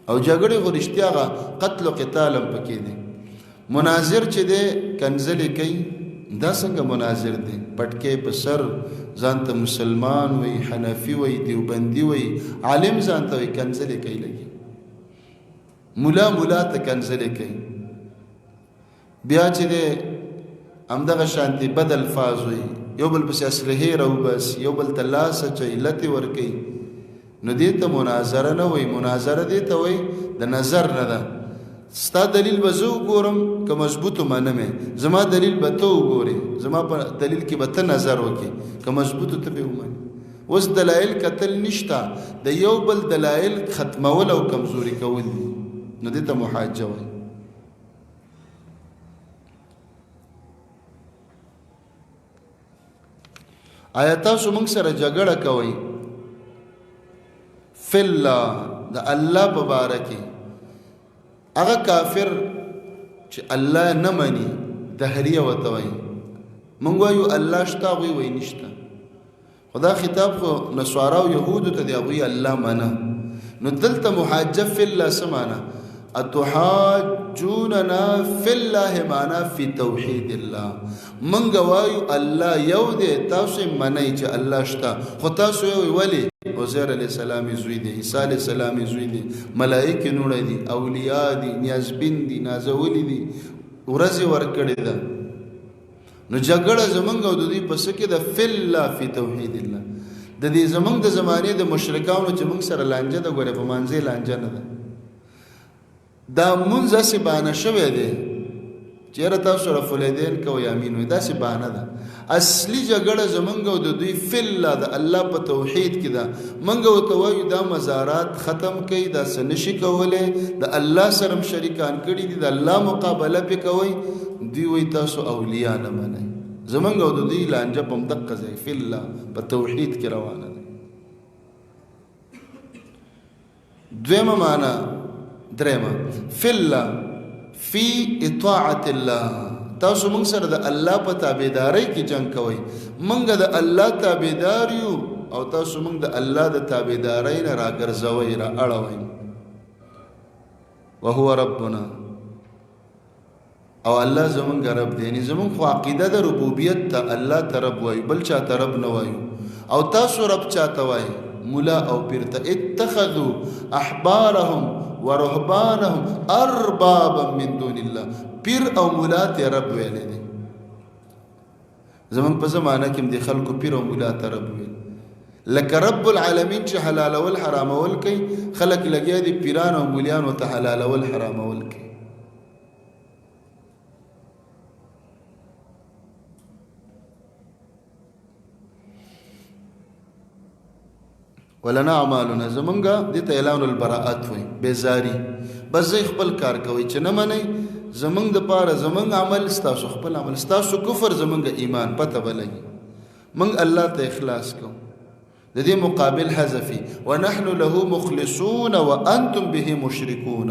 او جګړې خو رښتیا هغه قتل او قتال هم پکې دی. مناظر چې دی کنځلې کوي، دا څنګه مناظر دی؟ پټکی په سر، ځان ته مسلمان وي، حنفي وي، دیوبندي وي، عالم ځان ته وي، کنځلې کوي لګي، ملا ملا ته کنځلې کوي. بیا چې دی همدغه شانتې بد الفاظ وي، یو بل پسې اسلحې راوباسي، یو بل ته لاس اچوي، لتې ورکوي. نو دې ته مناظره نه وایي. مناظره دې ته وایي د نظر نه ده. ستا دلیل به زه وګورم که مضبوط منم، زما دلیل به ته وګورې، زما په دلیل کې به ته نظر وکړې، که مضبوط ته به ومنې. اوس دلایل کتل نشته، د یو بل دلایل ختمول او کمزوري کول دي. نو دې ته محاجه وایي. آیا تاسو موږ سره جګړه کوئ فی الله د الله په باره کې؟ هغه کافر چې الله نه مني دهریه ورته وایي. موږ وایو الله شته، هغوی وایي نشته. خو دا خطاب خو نصارا او یهودو ته دی، هغوی الله منه. نو دلته محاجه فی الله څه معنا؟ اتحاجوننا فی الله معنا فی توحید الله. منګ وایو الله یو دی، تاسو یې منئ چې الله شته، خو تاسو یې وایئ ولې عزیر علیه السلام یې زوی دی، عیسی علیه السلام یې زوی دی، ملایکې نوړی دي، اولیاء دي، نیازبین دي، نازولي دي، ورځې ورکړې ده. نو جګړه زمونږ او د دوی په څه کې ده؟ فی الله، فی توحید الله. د دې زمونږ د زمانې د مشرکانو چې مونږ سره لانجه ده، ګوره په مانځې لانجه نه ده، دا مونږ هسې بانه شوی دی چې یاره تاسو رفع الیدین کوئ امین وایئ، داسې بانه ده. اصلي جګړه زمونږ او د دوی فی الله، د الله په توحید کې ده. مونږ ورته وایو دا مزارات ختم کړئ، دا څه نشي کولی، د الله سره هم شریکان کړي دي، د الله مقابله پې کوئ. دوی وایي تاسو اولیاء نه منئ. زمونږ او د دوی لانجه په همدقه ځای فی الله په توحید کې روانه ده. دویمه معنا، درېمه، فی الله فی اطاعت الله. تاسو موږ سره د الله په تابعدارۍ کې جنگ کوئ، موږ د الله تابعدار یو او تاسو موږ د الله د تابعدارۍ نه راګرځوئ، را اړوئ. وهو ربنا، او الله زمونږ رب دی. یعنی زمونږ خو عقیده د ربوبیت ته، الله ته رب وایو، بل چا ته رب نه وایو. او تاسو رب چاته وایي؟ مولا او پیر ته. اتخذوا احبارهم ورهبانهم اربابا من دون الله، پیر او مولا ته رب ویلې دي. زمونږ په زمانه کې د خلکو پیر او مولا ته رب ویل، لکه رب العالمین چې حلالول حرامول کوي، خلک لګیا دي پیران او مولیانو ته حلالول حرامول کوي. ولنا اعمالنا، زمونږه د ته اعلان البراءت وي، بیزاری، بس زه خپل کار کوي چې نه منئ. زمونږ د پاره زمونږ عمل، ستاسو خپل عمل، ستاسو کفر زمونږ ایمان، پته بلګي مونږ الله ته اخلاص کوو. د دې مقابل حذفي، ونحن له مخلصون وانتم به مشرکون.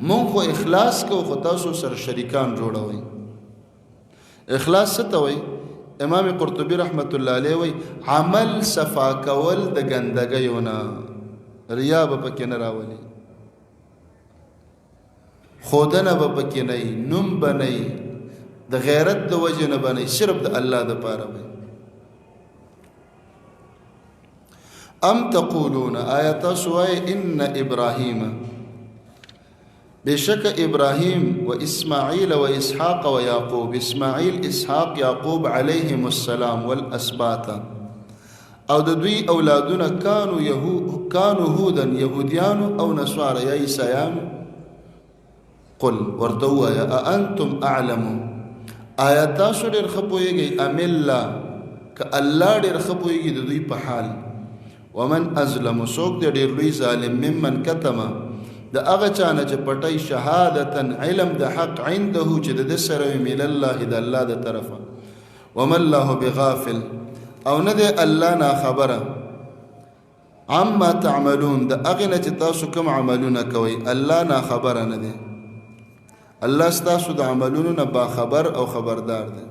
مونږ خو اخلاص کوو، خو تاسو سره شریکان جوړوئ. اخلاص څه ته وایي؟ امام قرطبي رحمت الله علیه وایي عمل صفا کول د ګندګیو نه، ریا به پکې نه راولي، ښودنه به پکې نه وي، نوم به نه وي، د غیرت د وجې نه به نه وي، صرف د الله دپاره به. ام تقولون، آیا تاسو وایئ ان ابراهیم، بشک ابراهیم و اسماعیل و اسحاق و یعقوب، اسماعیل، اسحاق، یعقوب علیهم السلام، والاسباط او د دوی اولادونه، کانو یهو کانو هودن، یهودیانو او نصارا یا عیسایانو. قل، ورته ووایه، انتم اعلم، آیا تاسو ډېر ښه پوهېږئ، ام الله، که الله ډېر ښه پوهېږي د دوی په حال؟ ومن ازلم، څوک دی ډېر لوی ظالم، ممن کتمه، د هغه چا نه چې پټی، شهادتا، علم د حق، عنده، چې د ده سره وي، من الله، د الله د طرفه. وما الله بغافل، او نه دی الله ناخبره، عما تعملون، د هغې نه چې تاسو کوم عملونه کوئ. الله ناخبره نه دی، الله ستاسو د عملونو نه باخبر او خبردار دی.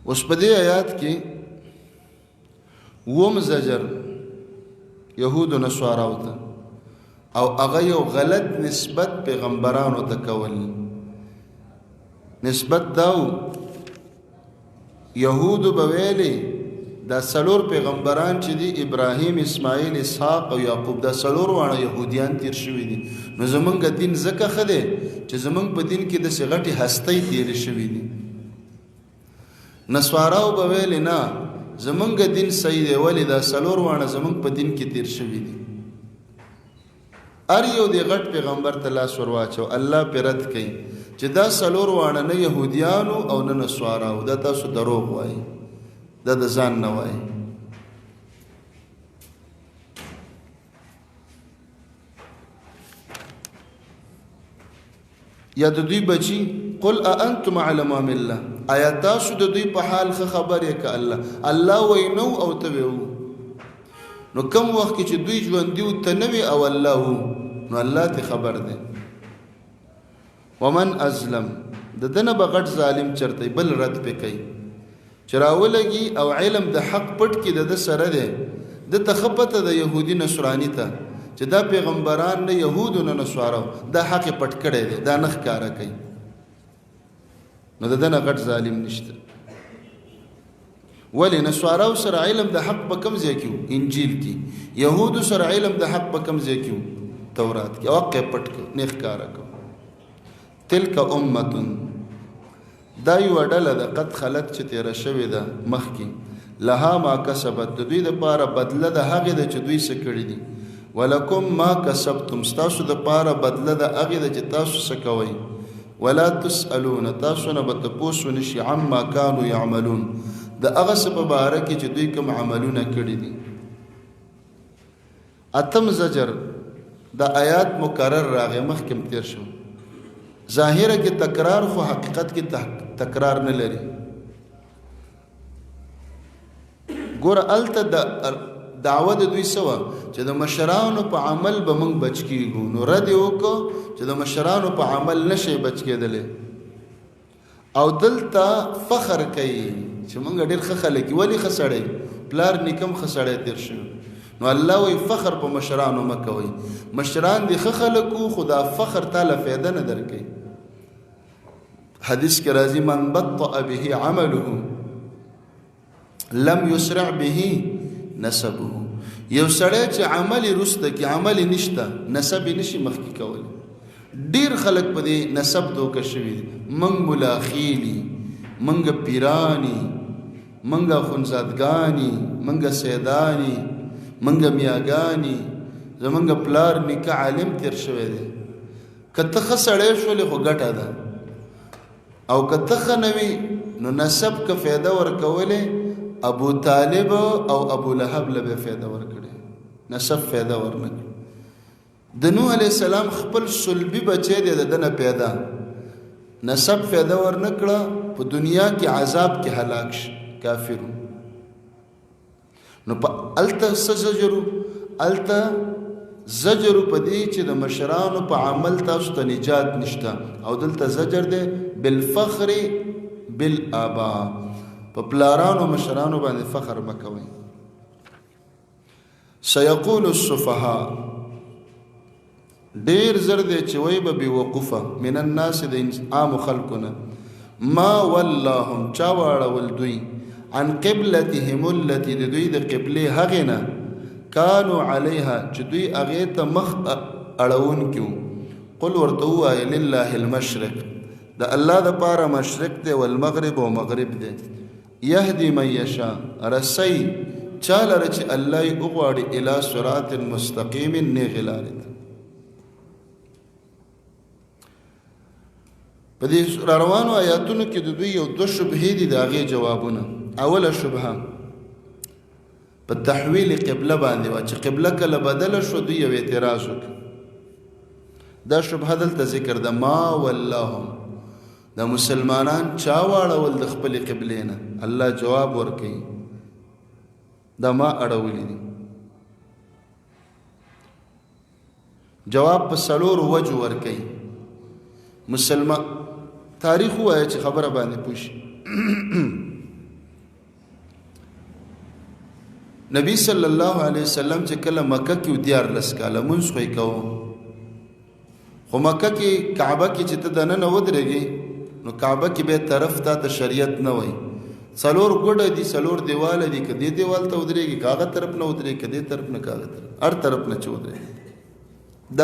اوس په دې آیات کې وم زجر يهودو نصاراو ته، او هغه یو غلط نسبت پیغمبرانو ته کول. نسبت داو، يهودو به ویلې دا څلور پیغمبران چې دي، ابراهیم، اسماعیل، اسحاق او یعقوب، دا څلور واړه يهودیان تیر شوي دي، نو زمونږ دین ځکه ښه دی چې زمونږ په دین کې داسې غټې هستۍ تیرې شوي دي. نصاراو به ویلې نه، زمونږ دین صحیح دی، ولې دا څلور واړه زمونږ په دین کې تیر شوي دي. ار یو دی غټ پیغمبر ته لاس ورواچو، الله پې رد کوي چې دا څلور واړه نه یهودیانو او نه نصاراو، دا تاسو دروغ وایي، دا د ځان نه وایي. یا د دوی بچي، قل اانتم اعلم ام الله، آیا تاسو د دوی په حال ښه خبر یې که الله؟ الله وایي نو او ته وې. نو کوم وخت کې چې دوی ژوندي وو ته نه وې او الله وو، نو الله ته خبر دی. ومن ازلم، د ده نه به غټ ظالم چرته؟ بل رد پې کوي چې راولګي او علم د حق پټ کې د ده سره دی، ده ته ښه پته ده، یهودي نصراني ته، چې دا پیغمبران نه یهودو نه نصارو، دا حق یې پټ کړی دی، دا نه ښکاره کوي، نو د ده نه غټ ظالم نشته. ولې نصاراو سره علم د حق په کم ځای کې وو؟ انجیل کې. یهودو سره علم د حق په کم ځای کې وو؟ تورات کې. او حق یې پټ کړ، نه ښکاره کړ. تلک امه، دا یوه ډله ده، قد خلت، چې تېره شوې ده مخکې، لها ما کسبت، د دوی دپاره بدله د هغې ده چې دوی څه کړي دي، ولکم ما کسبتم، ستاسو دپاره بدله د هغې ده چې تاسو څه کوئ، ولا تسألون، تاسو نه به تپوس ونشي، عما کانو یعملون، د هغه څه په باره کې چې دوی کوم عملونه کړي دي. اتم زجر، د آیات مکرر راغی، مخکې هم تېر شو. ظاهره کې تکرار، خو حقیقت کې تکرار نه لري. ګوره، هلته د دعوه د دوی څه وه؟ چې د مشرانو په عمل به موږ بچ کیږو. نو رد یې وکړو چې د مشرانو په عمل نه شئ بچ کېدلی. او دلته فخر کوي چې موږ ډېر ښه خلک یو. ولې ښه سړی؟ پلار نیکم ښه سړی تېر شوی. نو الله وایي فخر په مشرانو مه کوئ. مشران دې ښه خلک وو، خو دا فخر تا له فایده نه درکوي. حدیث کې راځي، من بطأ به عمله لم یسرع به نسبه. یو سړی چې عمل رسته کې عمل نشته، نسب نشي مخکې کولی. ډیر خلک په دې نسب دوکه شوي دي. موږ ملاخیلي، موږ پیرانی، موږ خونزادګانی، موږ سیدانی، موږ میاګانی، زمونږ پلار نیکه عالم تیر شوی دی. که ته ښه سړی شولې خو ګټه ده، او که ته ښه نه وي نو نسب که فایده ورکولې، ابو طالب او ابو لهب له به فایده ورکړي، نسب فایده ورنکړي. د نوح علیه السلام خپل صلبي بچی دی، د ده نه پیدا، نسب فایده ورنکړه، په دنیا کې عذاب کې هلاک شي، کافر. نو په الته څه زجرو؟ الته زجر په دې چې د مشرانو په عمل تاسو ته نجات نشته، او دلته زجر دی بالفخر بالآبا، په پلارانو مشرانو باندې فخر مکوئ. سيقول السفهاء، ډیر زر دی چې وای به بې وقوفه، من الناس، د عام خلکو نه، ما ولاهم، چا واړول دوی، عن قبلتهم التي، د دوی د قبلې هغې نه، کانو علیها، چې دوی هغې ته مخ اړوونکي وو. قل، ورته ووایه، لله المشرق، د الله دپاره مشرق دی، والمغرب، او مغرب دی، یهدي من یشا، رسي چا لره چې الله یې وغواړي، الی صراط مستقیم، نیغې لارې ته. په دې روانو آیاتونو کې د دوی یو دوه شبهې دي، د هغې جوابونه. اوله شبهه په تحویل قبله باندې وه، چې قبله کله بدله شو دوی یو اعتراض وکړ. دا شبهه دلته ذکر ده، ما ولاهم، دا مسلمانان چا واړول د خپلې قبلې نه؟ الله جواب ورکوي، دا ما اړولي دي. جواب په څلورو وجو ورکوي. مسلمان تاریخ وایي چې خبره باندې پوه شي. نبی صلی الله علیه وسلم چې کله مکه کې 13 کاله مونځ خو یې کوو، خو مکه کې کعبه کې چې ته دننه ودرېږې نو کعبه کې به طرف ته ته شریعت نه وای. څلور ګوډه دي، څلور دیواله دي، که دې دیوال ته ودرېږي که هغه طرف نه ودرېږي، که دې طرف نه که هغه طرف، هر طرف نه چې ودرېږي د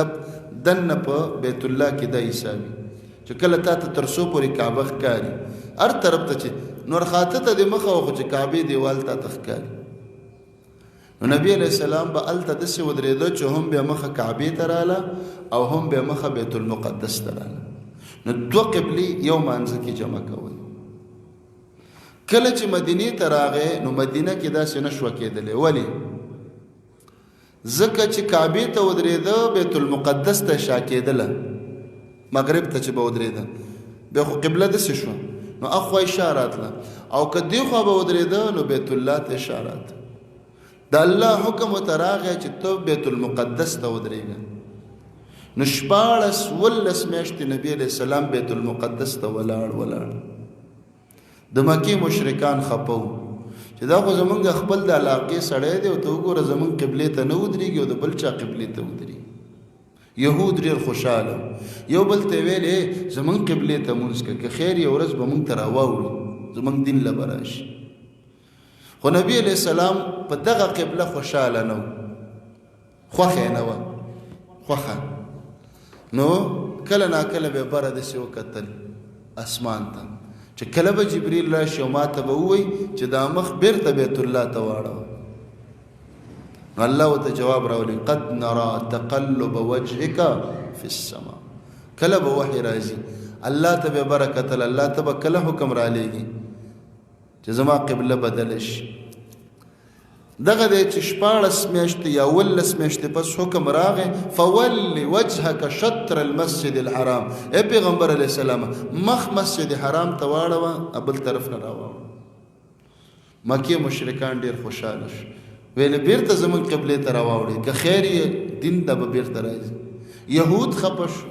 دننه په بیت الله کې دا حسابي چې کله تا ته تر څو پورې کعبه ښکاري، هر طرف ته چې نور خاطر ته دې مخه وخو چې کعبې دیوال تا ته ښکاري. نو نبی علیہ السلام به هلته داسې ودرېده چې هم بیا مخه کعبې ته راله او هم بیا مخه بیت المقدس ته راله. نو دوه قبلې یو مانځه کې جمع کول. کله چې مدینې ته راغی نو مدینه کې داسې نه شوه کېدلی. ولې؟ ځکه چې کعبې ته ودرېده بیت المقدس ته شا کېدله، مغرب ته چې به ودرېده بیا خو قبله داسې شوه، نو اخوا یې شا راتله، او که دې خوا به ودرېده نو بیت الله ته شا راتله. د الله حکم ورته راغی چې ته بیت المقدس ته ودرېږه. نو 16 ولس میاشتې نبی علیه السلام بیت المقدس ته ولاړ ولاړ. د مکې مشرکان خپه وو چې دا خو زمونږ خپل د علاقې سړی دی او ته وګوره زمونږ قبلې ته نه ودرېږي او د بل چا قبلې ته ودرېږي. یهود ډېر خوشحاله، یو بل ته ویلې زمونږ قبلې ته مونځ که خیر یو ورځ به مونږ ته راواوړي، زمونږ دین له به راشي. خو نبی علیہ السلام په دغه قبله خوشاله نه، خوښه نه وه، خوښه. نو کله نا کله به بره داسې وکتل اسمان ته، چې کله به جبریل راشي او ماته به ووایي چې دا مخ بیرته بیت الله ته واړوه. نو الله ورته جواب راولي، قد نرا تقلب وجهک فی السما. کله به وحی راځي، الله ته به بره کتل، الله ته به کله حکم رالیږي چې زما قبله بدله شي. دغه دی چې 16 میاشتې یا 17 میاشتې پس حکم راغی، فول وجهک شطر المسجد الحرام. ای پیغمبر علیه السلام، مخ مسجد حرام ته واړوه، بل طرف نه راواړوه. مکې مشرکان ډېر خوشحاله شو، ویل بیرته زمونږ قبلې ته راواوړي، که خیر یې دین ته به بیرته راځي. یهود خپه شو،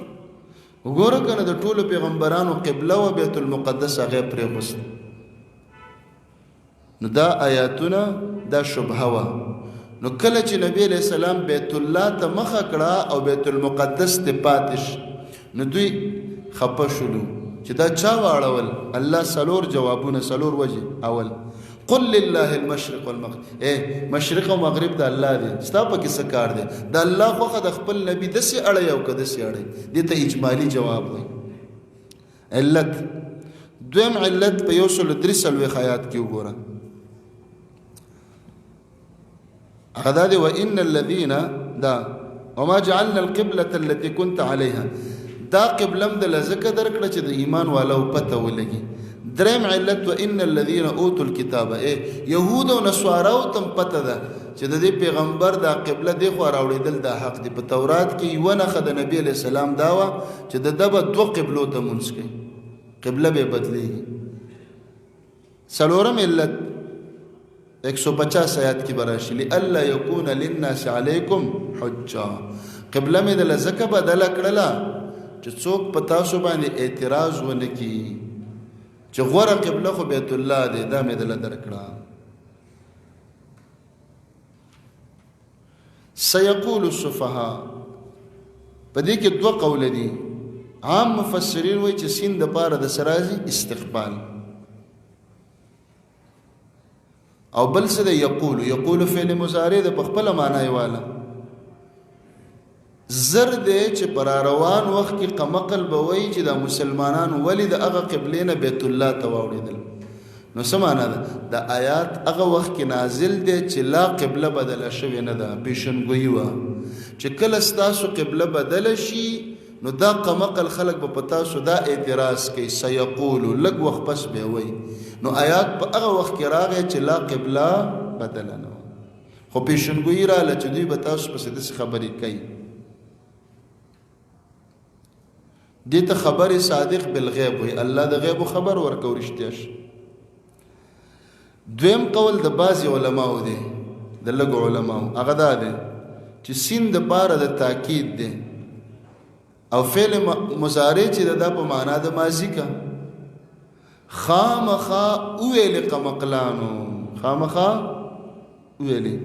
وګوره که نه د ټولو پیغمبرانو قبله وه بیت المقدس، هغه یې پرېښوست. نو دا آیاتونه دا شبهه وه. نو کله چې نبی علیہ السلام بیت الله ته مخه کړه او بیت المقدس ته پاتې شو، نو دوی خپه شولو چې دا چا واړول. الله څلور جوابونه، څلور وجې. اول، قل لله المشرق والمغرب. اے مشرق او مغرب د الله دی، ستا پکې څه کار دی؟ د الله خوښه د خپل نبی داسې اړوي او که داسې اړوي. دې ته اجمالي جواب وایي. علت دویم، علت په 143 آیات کې وګوره، هغه دا دی، وان الذين دا وما جعلنا القبلة التي كنت عليها. دا قبلم د لزکه درکړه چې د ایمان والو پته ولګي. دریم علت، وان الذين اوتوا الكتاب. اے يهود او نصاراو تم پته ده چې د دې پیغمبر دا قبله دی خو راوړېدل دا حق دی. په تورات کې یو نښه د نبی علیہ السلام دا وه چې د دبه دوه قبلو ته مونځ کوي، قبله به بدلیږي. څلورم علت 150 آیات کې به راشي، لئلا یکون للناس علیکم حجه. قبله مې د ځکه بدله کړله چې څوک په تاسو باندې اعتراض ونه کړي چې غوره قبله خو بیت الله دی، دا مې دله درکړه. سيقول السفهاء، په دې کې دوه قول دي. عام مفسرین وایي چې سین د پاره د سرازي استقبال، او بل څه دی یقول، یقول فعل مضارع د په خپل معنا یې واله. زر دی چې پر روان وخت کې قمقل به وایي چې دا مسلمانان ولې د هغه قبلې نه بیت الله ته واوړېدل. نو څه معنا ده؟ د آیات هغه وخت کې نازل دی چې لا قبله بدله شوې نه ده، پیشنګویي وه چې کله ستاسو قبله بدله شي نو دا قمقل خلک به په تاسو دا اعتراض کوي. سیقولو لږ وخت پس به وایي. نو آیات په هغه وخت کې راغی چې لا قبله بدله نه وه، خو پیشنګویي راله چې دوی به تاسو پسې داسې خبرې کوي. دې ته خبر صادق بالغیب وایي، الله د غیبو خبر ورکوي رښتیا شي. دویم قول د بعضې علماو دی، د لږو علماو، هغه دا دی چې سین د پاره د تاکید دی او فعل مضارع چې دا په معنا د ماضي کا، خامخا وویل قمقلانو، خامخا وویلې.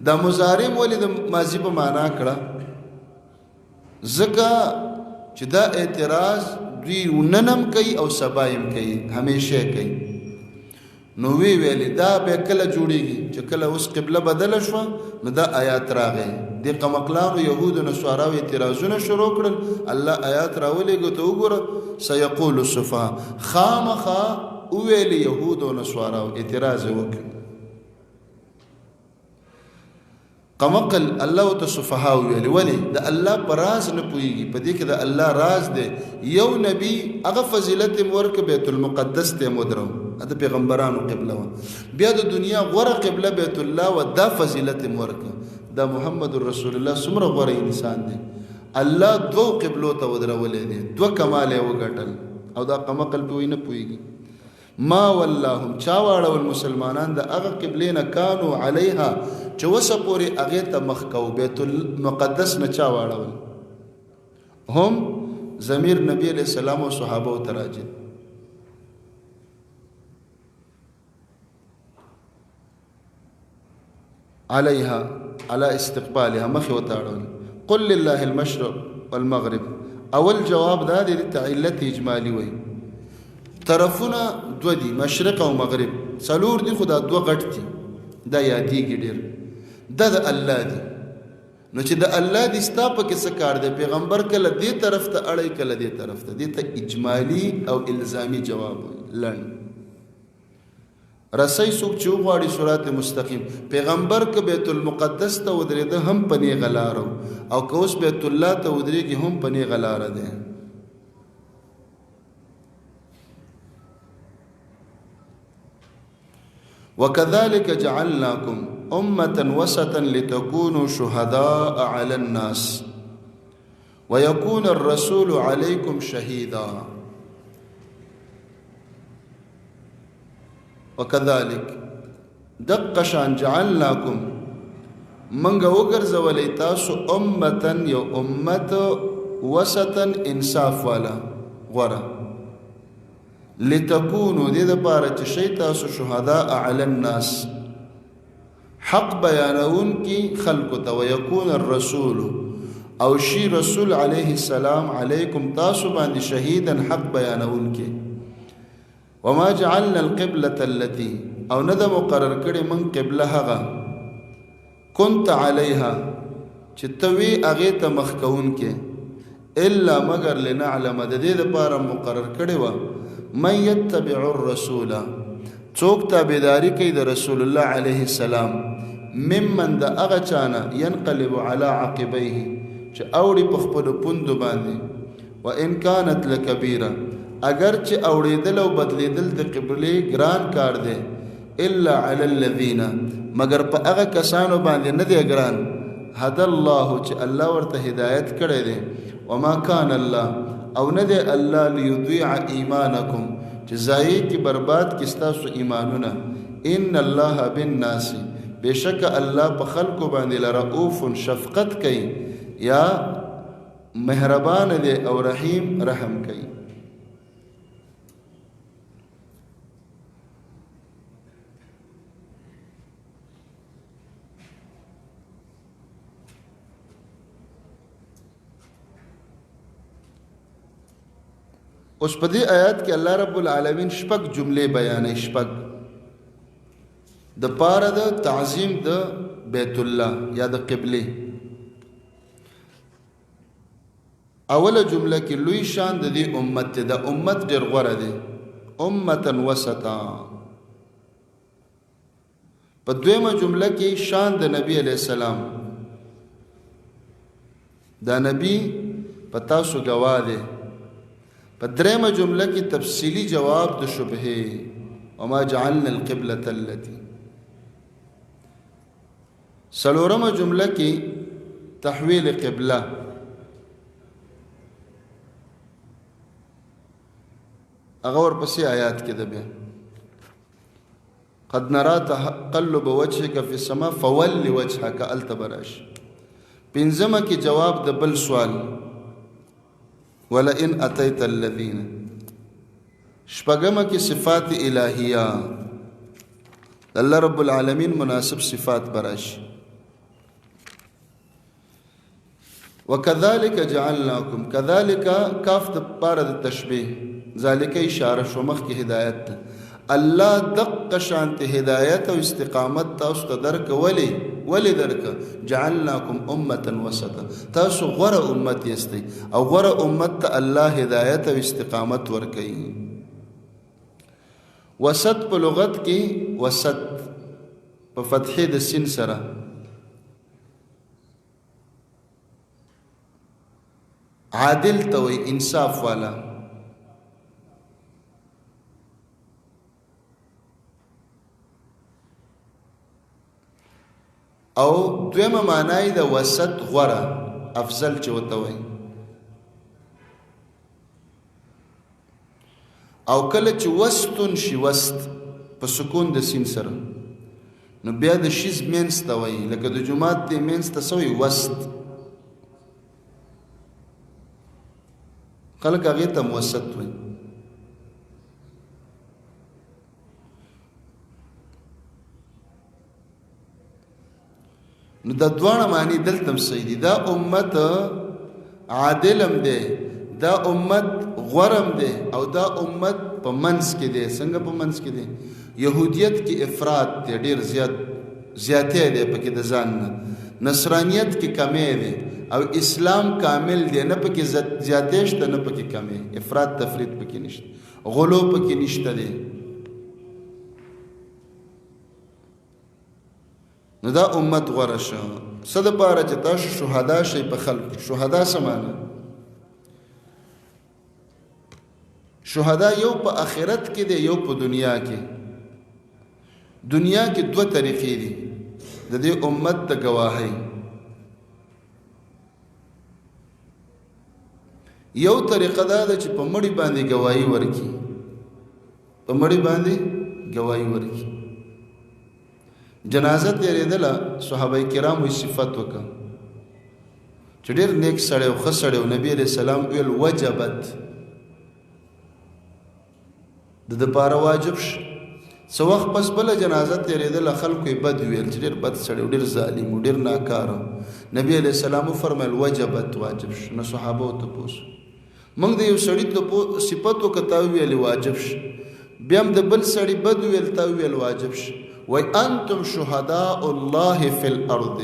دا مضارع ولې د ماضي په معنا کړه؟ ځکه چې دا اعتراض دوی نن هم کوي او سبا هم کوي، همیشه کوي. نو وی ویلې دا به کله جوړیږي چې کله اوس قبله بدله شوه، نو دا آیات راغی. دې قمقلانو یهودو نصاراو اعتراضونه شروع کړل، الله آیات راولېږه ته وګوره، سیقول السفهاء، خامخا وویل یهودو نصاراو، اعتراض یې وکړ. قمقل الله ته سفها ویل، ولی د الله پر راز نه پويږي، په دې کې د الله راز دی. یو نبی هغه فضیلت ورک بیت المقدس ته مدرو، د پیغمبرانو قبله و، بیا د دنیا غوره قبله بیت الله و، دا فضیلت ورک. دا محمد رسول الله څومره غوره انسان دی، الله دوو قبلو ته ودرولې دی، دوه کمال یې وګټل، او دا قمقل په نه پويږي. ما ولاهم، چا واړول مسلمانان د هغه قبلې نه، کانو علیها، چې اوسه پورې هغې ته مخ کوو، بیت المقدس نه چا واړول؟ هم ضمیر نبی علیہ السلام او صحابه ته راځي. عليها على استقبالها، مخ وتاړول. قل لله المشرق والمغرب. اول جواب دا دی، ته علت اجمالی وای. طرفونه دو دي، مشرق او مغرب، څلور دي خو دا دوه غټ دي. دا یادېږي ډېر، دا د الله دی. نو چې د الله دی، ستا پکې څه کار دی؟ پیغمبر کله دې طرف ته اړوي، کله دې طرف ته. دې ته اجمالي او الزامي جواب وایي، لنډ رسۍ. څوک چې وغواړي صراط مستقیم، پیغمبر که بیت المقدس ته ودرېده هم په نیغه لاره، او که اوس بیت الله ته ودرېږي هم په نیغه لاره دی. وكذلك جعلناكم أمة وسطا لتكونوا شهداء على الناس ويكون الرسول عليكم شهيدا. وكذلك دقه شان، جعلناكم منګه وګرځولې تاسو، امتا یو امت، وسطا انصاف والا، غوره، لتكونو دې د پاره چې شي تاسو، شهداء علی الناس حق بیانون کی خلق ته، ويكون الرسول او شي رسول علیه السلام، علیکم تاسو باندې، شهیدا حق بیانون کی. وما جعلنا القبلة التي او نه د مقرر کړي من قبله هغه، كنت عليها چې توی هغه ته مخکون کې، الا مگر لنعلم د دې لپاره مقرر کړي و، من يتبع الرسول څوک تابعداري کوي د رسول الله عليه السلام، ممن د هغه چانه، ينقلب على عقبيه چې اوړي په خپل پوندو باندې. وان كانت لكبيره اگر چې اوړېدل او بدلیدل د قبلې ګران کار دی، الا علی الذین مگر په هغه کسانو باندې نه دی ګران، هدى الله چې الله ورته هدایت کړی دی. وما كان الله او نه دی الله، ليضيع ایمانکم چې ضایع کی، برباد کی ستاسو ایمانونه. ان الله بالناس بشک الله په خلکو باندې، لرؤوف شفقت کوي یا مهربان دی، او رحیم رحم کوي. اوس په دې آیات کې الله رب العالمین شپږ جملې بیانې، شپږ، د پاره د تعظیم د بیت الله یا د قبله. اوله جمله کې لوی شان د دې امت ته، د امت ډېر غوره دی، امتا وسطا. په دویمه جمله کې شان د نبی علی السلام، دا نبی په تاسو گواه دی. په دریمه جمله کې تفصیلی جواب د شبهه، وما جعلنا القبلة التي. څلورمه جمله کې تحویل قبله. هغه ورپسې آیات کې ده بیا، قد نرى تقلب وجهك في السماء فول وجهك التبرش. پنځمه کې جواب د بل سوال، ولئن اتيت الذين. شپږمه کې صفات الهیه، الله رب العالمین مناسب صفات براش. وكذلك جعلناكم، كذلك کاف د پاره د تشبیه، ذالک اشاره شو مخ کې هدایت ته. الله دق شانت هدایت او استقامت تاسو ته درک. ولی ولی درک؟ جعلناکم امه وسطا تاسو غره امت یاستئ، او غره امت ته الله هدایت او استقامت ورکوي. وسط په لغت کې، وسط په فتحې د سین سره عادل ته وي، انصاف والا. او دویمه معنی د وسط غوره، افضل چې وته وي. او کله چې وستون شي، وست په سکون د سین سره، نو بیا د شیز مینس ته وایي، لکه د جماعت دی مینس ته سوی وست، خلک هغې ته موسط وایي. نو دا دواړه معنی دلته هم صحیح دي. دا امت عادلم دی، دا امت غورم دی، او دا امت په منځ کې دی. څنګه په منځ کې دی؟ يهودیت کې افراط دی، ډیر زیات زیاتی دی پکې د ځان نه، نصرانیت کې کمی دی، او اسلام کامل دی، نه پکې زیاتی شته نه پکې کمی، افراط تفرید پکې نشته، غلو پکې نشته دی. نو دا امت غوره شو څه دپاره چې تاسو شهدا شئ په خلکو. شهدا څه معنی؟ شهدا یو په آخرت کې دی، یو په دنیا کې. دنیا کې دوه طریقې دي د دې امت د گواهۍ. یو طریقه دا ده چې په مړي باندې گواهی ورکي، په مړي باندې گواهی ورکي. جنازه تیرېدله، صحابه کرامو یې صفت وکړ چې ډېر نیک سړی او ښه سړی و. نبي علیه السلام ویل وجبت، د ده دپاره واجب شو. څه وخت پس بله جنازه تېرېدله، خلکو یې بد ویل چې ډېر بد سړی و، ډېر ظالم و، ډېر ناکاره و. نبي علیه السلام وفرمیل وجبت، واجب شو. نو صحابه تپوس، موږ د یو سړي صفت وکړه، تا وویلې واجب شو. بیا هم د بل سړي بد وویل، تا وویل واجب شو. وای انتم شهداء الله فی الارض،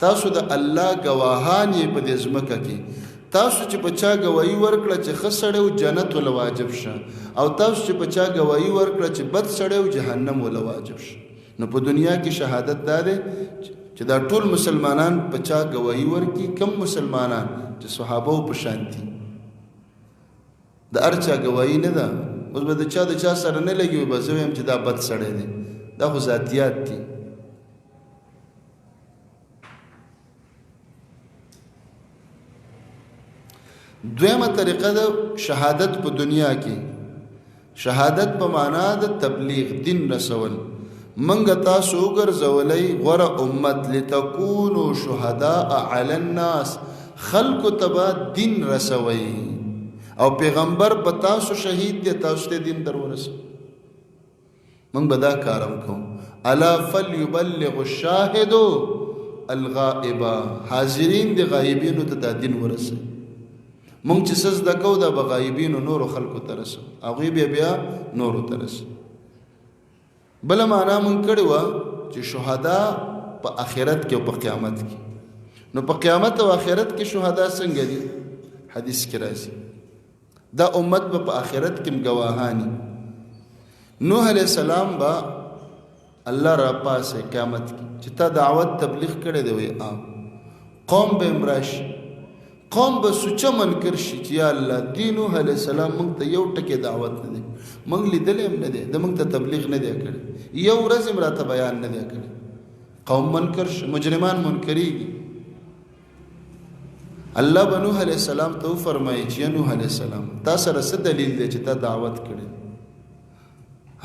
تاسو د الله گواهان یې په دې ځمکه کې. تاسو چې په چا گواهی ورکړه چې ښه سړی و، جنت وله واجب شه، او تاسو چې په چا گواهی ورکړه چې بد سړی و، جهنم وله واجب شه. نو په دنیا کې شهادت دا دی چې دا ټول مسلمانان په چا گواهی ورکړي، کم مسلمانان چې صحابه په شان دي، د هر چا ګواهي نه ده. اوس به د چا د چا سره نه لګي، به زه وایم چې دا بد سړی دی، دا خو ذاتیات دي. دویمه طریقه ده شهادت په دنیا کې. شهادت په معنا د تبلیغ، دین رسول. منګه تاسو وګرځولئ غوره امت، لتکونو شهداء علی الناس، خلکو ته به دین رسوئ، او پیغمبر په تاسو شهید دی، تاسو ته دین در ورسوي. موږ به دا کار هم کوو. الا فلیبلغ الشاهد الغائب، حاضرین دی غایبینو ته دا دین ورسوي. موږ چې څه زده کوو دا به غایبینو نورو خلکو ته رسوو، هغوی بیا بیا نورو ته رسوي. بله معنا مونږ کړې وه چې شهدا په آخرت کې او په قیامت کې. نو په قیامت او آخرت کې شهدا څنګه دي؟ حدیث کې راځي دا امت به په آخرت کې ګواهانی. نوح علیه السلام به الله را پاسه قیامت کې چې تا دعوت تبلیغ کړی دی، وایي آ. قوم به هم راشي، قوم به سوچه منکر شي چې یا الله دی نوح علیه السلام موږ ته یو ټکی دعوت نه دی، موږ لیدلی هم نه دی، د موږ ته تبلیغ نه دی کړی، یو ورځ هم راته بیان نه دی کړی. قوم منکر شي، مجرمان منکرېږي. الله به نوح علیه السلام ته وفرمایي چې یا نوح علیه السلام تا سره څه دلیل دی چې تا دعوت کړی؟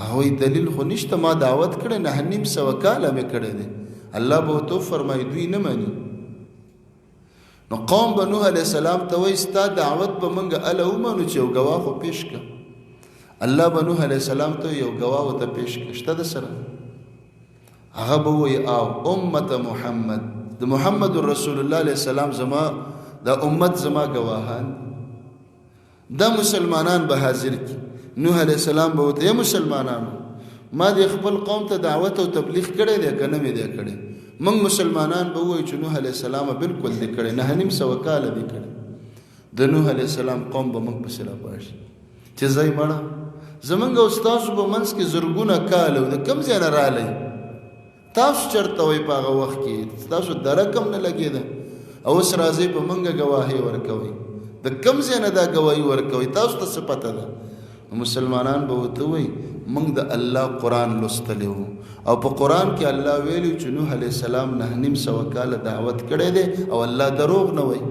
هغوی دلیل خو نشته، ما دعوت کړی 950 کاله مې کړی دی. الله به ورته وفرمایي دوی نه مني. نو قوم به نوح علیه السلام ته وایي ستا دعوت به موږ اله ومنو چې یو ګواه خو پیش کړه. الله به نوح علیه السلام ته یو ګواه ورته پیش کړه، شته د سره؟ هغه به وایي او امت محمد، د محمد رسول الله علیه السلام زما د امت زما ګواهان دا مسلمانان به حاضر کی. نوح علیه السلام به ورته یا مسلمانانو ما د خپل قوم ته دعوت او تبلیغ کړی دی که نه مې دی کړی؟ موږ مسلمانان به ووایو چې نوح علیه السلام بالکل دی کړی، 950 کاله دی کړی. د نوح علیه السلام قوم به موږ پسې راپاشي چې ځای مړه زمونږ او ستاسو په منځ کې زرګونه کاله د کوم ځای نه رالی، تاسو چېرته وئ په هغه وخت کې؟ ستاسو درک هم نه لګېده او اوس راځئ په موږ ګواهي ورکوئ. د کوم ځای نه دا ګواهي ورکوئ؟ تاسو ته څه پته ده؟ مسلمانان به ورته وایي موږ د الله قرآن لوستلی و او په قرآن کې الله ویلي چې نوح علیه السلام 950 کاله دعوت کړی دی او الله دروغ نه وایي.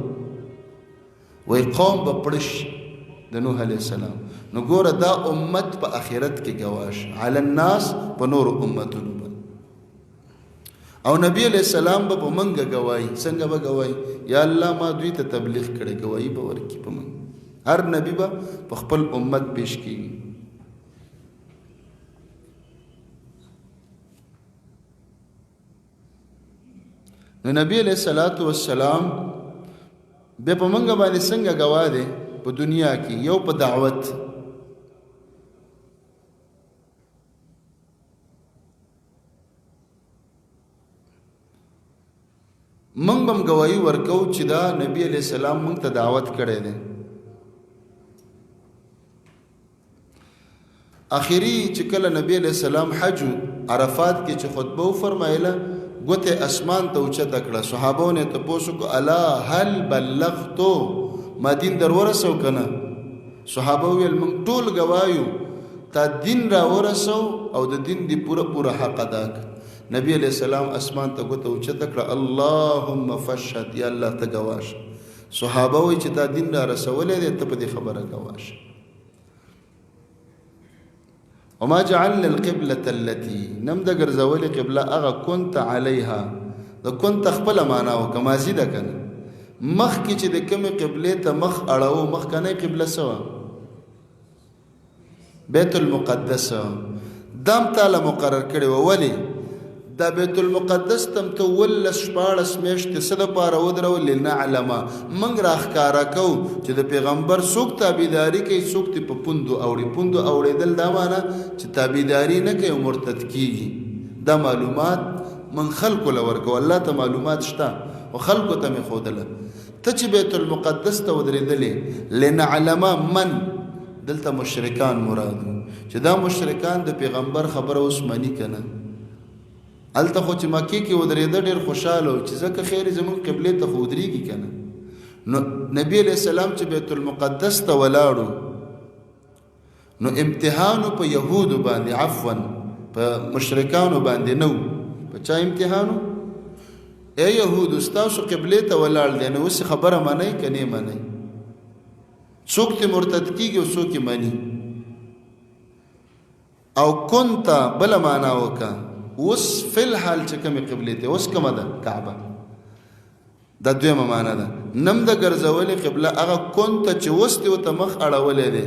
وایي قوم به پړه شي د نوح علیه السلام. نو ګوره دا امت په آخرت کې ګواه شي علی الناس په نورو امتونو باندې. او نبی علیه السلام به په منګه ګواهي. څنګه به ګواهي؟ یا الله ما دوی ته تبلیغ کړی، ګواهي به ورکړي په منګ. هر نبی به په خپل امت پیش کیږي. نو نبی علیہ الصلوۃ والسلام به په منګه باندې څنګه گواه دی په دنیا کې؟ یو په دعوت، موږ بم گواہی ورکو چې دا نبی علی السلام موږ ته دعوت کړی دی. اخیری چې کله نبی علیہ السلام حج عرفات کې چې خطبه وفرمایله، ګوته اسمان ته اوچته کړه. صحابو نه تپوسو کو الا هل بلغتو، ما دین در ورسو کنه؟ صحابه ویل موږ ټول گوايو تا دین را ورسو او د دین دی پوره پوره حق ادا کړ. نبی علیہ السلام اسمان ته ګوته اوچته کړه، اللهم فشهد، یا الله ته گواش. صحابه وی چې تا دین را رسولې دی، ته په دې خبره گواش. وما جعلنا القبلة التي، نم د ګرځولې قبله هغه كنت عليها، د كنت خپل معنا او کما زیده کنه، مخ کې چې د کومې قبلې ته مخ اړاو، مخ کنه قبله سوا بیت المقدس دام تعالی مقرر کړی و. ولی دا بیت المقدس تم ته ولس 16 میاشتې څه دپاره ودرول؟ لنعلمه، موږ راښکاره کوو چې د پیغمبر څوک تابعداري کوي، څوک ترې په پوندو اوړي. پوندو اوړېدل دا معنا چې تابعداري نه کوي او مرتد کیږي. دا معلومات موږ خلکو له ورکوو، الله ته معلومات شته خو خلکو ته مې ښودله. ته چې بیت المقدس ته ودرېدلې، لنعلمه من، دلته مشرکان مراد چې دا مشرکان د پیغمبر خبره اوس مني که نه. هلته خو چې مکې کې ودرېده ډېر خوشحاله و چې ځکه خیر زموږ قبلې ته خو ودرېږي که نه. نو نبی علیه السلام چې بیت المقدس ته ولاړو، نو امتحانو په یهودو باندې، عفوا په مشرکانو باندې نه و. په چا امتحانو؟ ای یهودو ستاسو قبلې ته ولاړ دی، نو اوس خبره منئ که نه منئ؟ څوک ترې مرتد کېږي او څوک یې مني. او كنت بل معنا وکا، اوس فی الحال چې کومې قبلې ته اوس کومه ده؟ کعبه. دا دویمه معنا ده. نم د ګرځولې قبله هغه كنت چې اوس دې ورته مخ اړولی دی.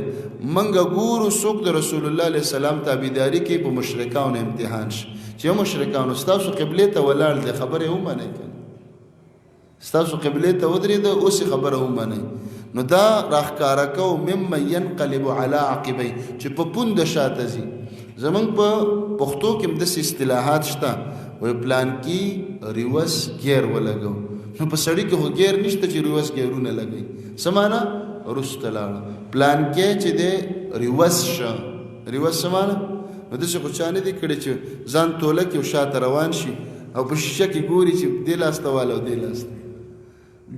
موږ ګورو څوک د رسول الله علیه السلام تابعداري کوي، په مشرکانو امتحان شي چې مشرکانو ستاسو قبلې ته ولاړ دی، خبرې ومنئ که ستاسو قبلې ته ودرېده، اوس یې خبره ومنئ. نو دا راښکاره کوو ممن ینقلب علی عقبی، چې په پوند شاته ځي. زمونږ په پښتو کې هم داسې اصطلاحات شته، وایي پلان کې ریوس ګیر ولګو. نو په سړي کې خو ګیر نشته چې ریوس ګیرونه لګوي. څه معنا؟ وروسته لاړه. پلان کې چې دی ریوس شه، ریوس څه معنا؟ نو داسې خو چا نه دي کړي چې ځان توله کې او شاته روان شي او په شیشه کې ګوري چې دې لاس ته واله او دې لاس ته.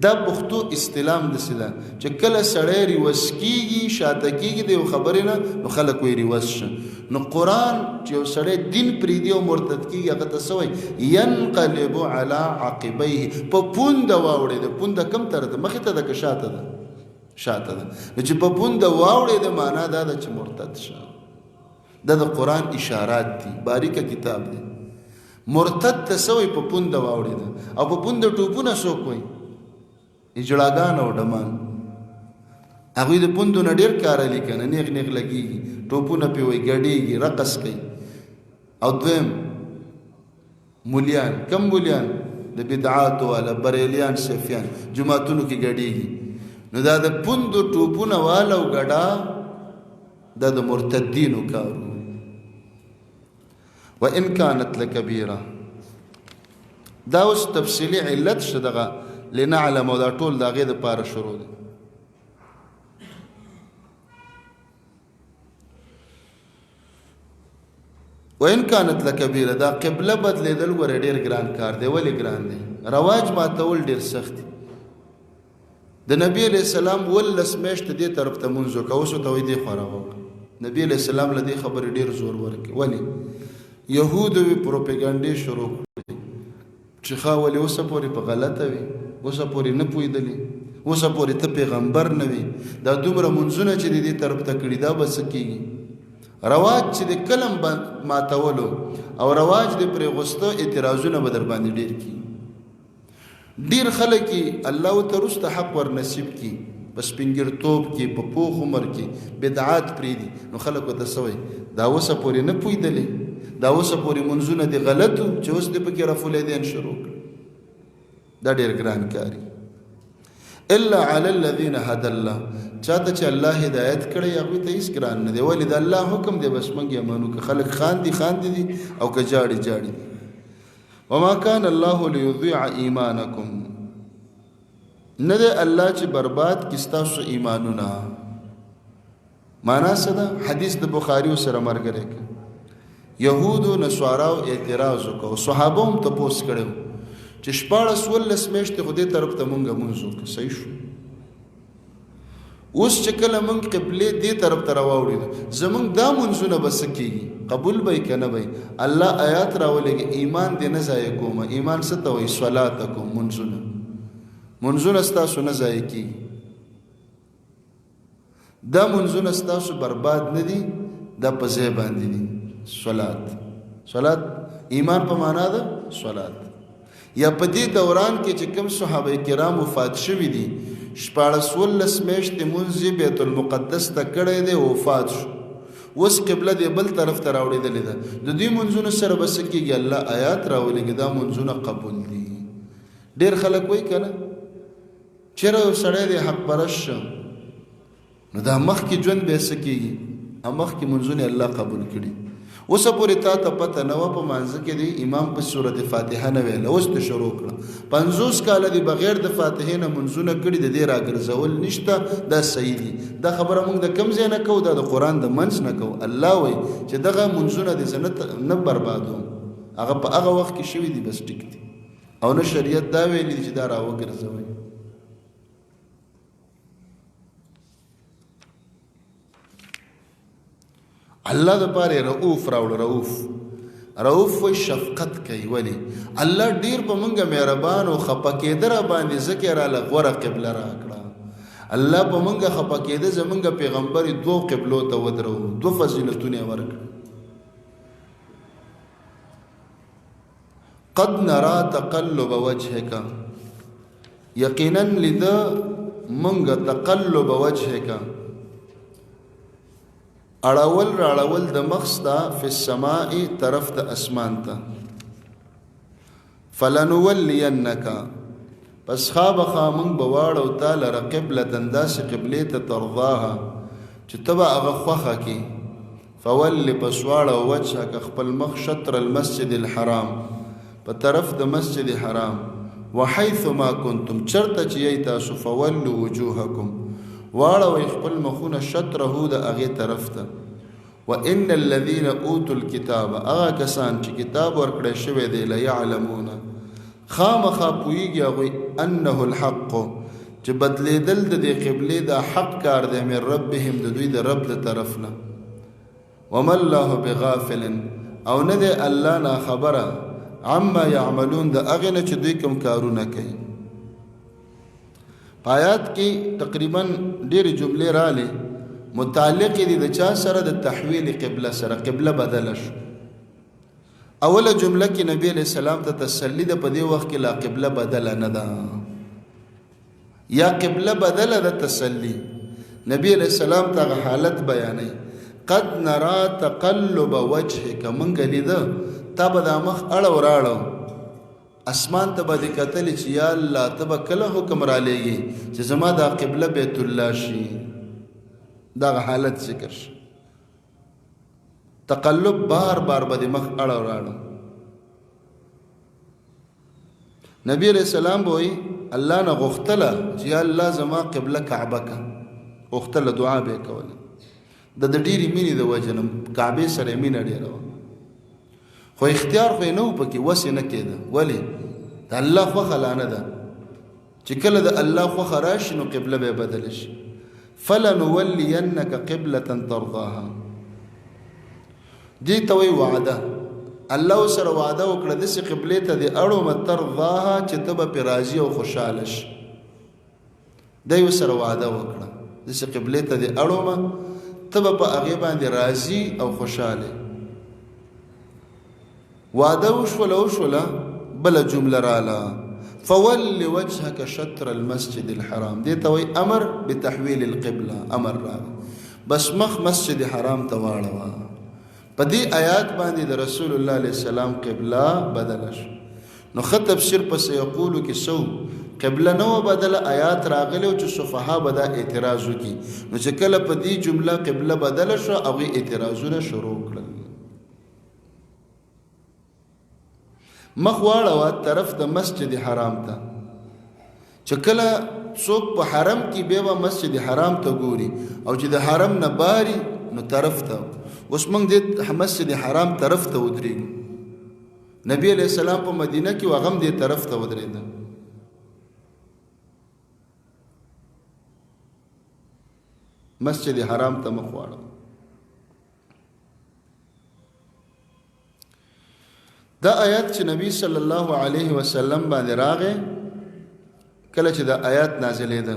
دا پښتو اصطلاح هم داسې ده چې کله سړی ریوس کېږي، شاته کېږي د یو خبرې نه، نو خلک وایي ریوس شه. نو قرآن چې یو سړی دین پرېږدي او مرتد کېږي، هغه ته څه وایي؟ ینقلب علی عقبیه، په پونده واوړېده. پونده کوم طرف ته؟ مخې ته ده که شاته ده؟ شاته ده. نو چې په پونده واوړېده، معنا دا ده چې مرتد شه. دا د قرآن اشارات دي، باریکه کتاب دی. مرتد ته څه وایي؟ په پونده واوړېده. او په پونده ټوپونه څوک وایي؟ اجړاګان او ډمان. هغوی د پوندو نه ډېر کار لري که نه، نیغ نیغ لګېږي، ټوپونه پې وایي، ګډېږي، رقص کوي. او دویم مولیان، کم مولیان د بدعاتو والا، بریلیان، سیفیان، جوماتونو کې ګډېږي. نو دا د پوندو ټوپونه والا او ګډا دا د مرتدینو کارو. وان كانت لکبیره، دا اوس تفصیلی علت شه دغه لنعلم، دا ټول د هغې دپاره شروع دی. وان كانت لکبیره، دا قبله بدلېدل ګوره ډېر ګران کار دی. ولې ګران دی؟ رواج ماتول ډېر سخت دی. د نبی علیه السلام 18 میاشتې دې طرف ته مونځ وکړه، اوس ورته وایي دې خوا راوکړه. نبی علیه السلام له دې خبرې ډېر زور ورکړي. ولې؟ یهودو وی پروپاګانډې شروع کړې چې ښه ولې اوسه پورې په غلطه وي، اوسه پورې نه پوهېدلې، اوسه پورې ته پیغمبر نه وي، دا دومره مونځونه چې د دې طرف ته کړي دا به څه کېږي؟ رواج چې د کلم ماتولو او رواج د پرې غوستو اعتراضونه به در باندې ډېر کېږي. ډیر خلک الله ورته وروسته حق ور نصیب کړي، په سپینګرتوب کې، په پوخ عمر کې بدعات پرېږدي، نو خلک ورته څه وایي؟ دا اوسه پورې نه پوهېدلې، دا اوسه پورې مونځونه دې غلط وو چې اوس دې پکې رفع الیدین شروع کړ. دا ډېر ګران کار. الا علی الذین هدى الله، چاته چې الله هدایت کړی هغوی ته هیڅ ګران نه دی. ولې؟ د الله حکم دی، بس موږ یې منو. که خلک خاندي خاندي دي او که جاړي جاړي دي. وما كان الله ليضيع ایمانکم، نه دی الله چې برباد کړي ستاسو ایمانونه. معنا څه ده؟ حدیث د بخاری سره مرګره کې يهودو نصاراو اعتراض وکاو، صحابه هم تپوس کړو چې 16 ولس میاشتې خو دې طرف ته مونږه مونږ وکړو، صحیح شو. اوس چې کله مونږ قبله دې طرف ته راوړو، زمونږ دا منځونه بس کیږي، قبول به کنه به؟ الله آیات راولېږي، ایمان دې نه ضایع کومه. ایمان څه ته وایي؟ صلاتکم، منځونه، منځونه ستاسو نه ضایع کیږي. دا منځونه ستاسو برباد نه دي، دا په ځای باندې دي. صلات، صلات ایمان په معنا ده صلات. یا په دې دوران کې چې کوم صحابه کرام وفات شوي دي، 16 ولس میاشتې مونځ یې بیت المقدس ته کړی دی، وفات شو، اوس قبله دې بل طرف ته راوړېدلې ده، د دې منځونو سره به څه کېږي؟ الله آیات راولېږي، دا منځونه قبول دي. ډېر خلک وایي که نه، چېرې یو سړی دی حق پرست شه، نو دا مخکې ژوند به څه کېږي؟ مخکې منځونه الله قبول کړي. اوسه پورې تا ته پته نه وه، په مانځه کې دی امام په سورت فاتحه نه ویله، اوس ته شروع کړه، 50 کاله دی بغیر د فاتحې نه منځونه کړي، د دې راګرځول نشته، دا صحیح دي. دا خبره موږ د کم ځای نه کوو، دا د قرآن د منځ نه کوو. الله وایي چې دغه منځونه دې زه نه بربادوم، هغه په هغه وخت کې شوي دي، بس ټیک دي. او نه شریعت دا ویلي چې دا راوګرځوئ. الله د پاره رؤوف راوړ. رؤوف، رؤوف وای شفقت کوي. ولی الله ډیر په مونږه مهربان او خپه کېده را باندې، ذکر را لغوره قبله راکړه. الله په مونږه خپه کېده، زمونږ پیغمبر دوو قبلو ته ودرو، دوه فضیلتونه ورکړه. قد نرا تقلب وجهک، یقینا لید مونږ تقلب وجهک، اړول راړول د مخ ستا، فی السماء، طرف د اسمان ته. فلنولینک، پس خامخا مونږ به واړو تا لره قبلة، داسې قبلې ته، ترضاها، چې ته به هغه خوښه کې. فول، پس واړه وجهک، خپل مخ، شطر المسجد الحرام، په طرف د مسجد حرام. وحيث ما کنتم، چرته چې یی تاسو، فولوا وجوهکم، واړوئ خپل مخونه، شطره، د هغې طرف ته. وان الذين اوتوا الكتاب، هغه کسان چې کتاب ورکړی شوی دی، ليعلمون، خامخا پوهیږي هغوی، انه الحق، چې بدلیدل د دې قبلې دا حق کار دی، من ربهم، د دوی د رب د طرف نه. وما الله بغافل، او نه دی الله نا خبره، عما يعملون، د هغې نه چې دوی کوم کارونه کوي. په آیات کې تقریبا ډېرې جملې رالې، متعلق دي د چا سره؟ د تحویل قبله سره، قبله بدله شو. اوله جمله کې نبی علیہ السلام ته تسلی ده، په دې وخت کې لا قبله بدله نه ده، یا قبله بدله ده، تسلی نبی علیہ السلام ته حالت بیانوي. قد نرا تقلب وجهک، مونږ لیده تا به دا مخ اړو راړو، اسمان ته به دې کتلې چې یا الله ته به کله حکم را لېږي چې زما دا قبله بیت الله شي. دغه حالت ذکر شي، تقلب، بار بار به دې مخ اړو راړو. نبی علیہ السلام به وایي الله نه غوښتله چې یا الله زما قبله کعبه که، غوښتله، دعا به یې کوله. د د ډېرې مینې د وجې نه، کعبې سره یې مینه ډېره وه، خو اختیار خو یې نه و پکې، وس یې نه کېده. ولې؟ د الله خوښه لا نه ده. چې کله د الله خوښه راشي نو قبله به یې بدله شي. فلنولینک قبلة ترضاها، دې ته وایي وعده. الله سره وعده وکړه، داسې قبلې ته دې اړومه، ترضاها، چې ته به پرې راضي او خوشحاله شي. دی سره وعده وکړه، داسې قبلې ته دې اړومه، ته به په هغې باندې راضي او خوشحاله. وعده وشوله، وشوله، بله جمله راله، فول وجهك شطر المسجد الحرام. دې ته وایي امر بتحویل القبله. امر راغی، بس مخ مسجد حرام ته واړوه. په دې آیات باندې د رسول الله علیه السلام قبله بدله شو. نو ښه تفسیر په سیقولو کې سو، قبله نه وه بدله، آیات راغلی چې سفها به دا اعتراض وکړي. نو چې کله په دې جمله قبله بدله شوه، هغوی اعتراضونه شروع کړل. مخ واړوه طرف د مسجد حرام ته. چې کله څوک په حرم کې به به مسجد حرام ته ګوري او چې د حرم نه باري نو طرف ته. اوس موږ د مسجد حرام طرف ته ودرېږو. نبی علیہ السلام په مدینه کې وغم دې طرف ته ودرېده. مسجد حرام ته مخ واړو. دا آیات چې نبی صلی الله علیه وسلم باندې راغې، کله چې دا آیات نازلې ده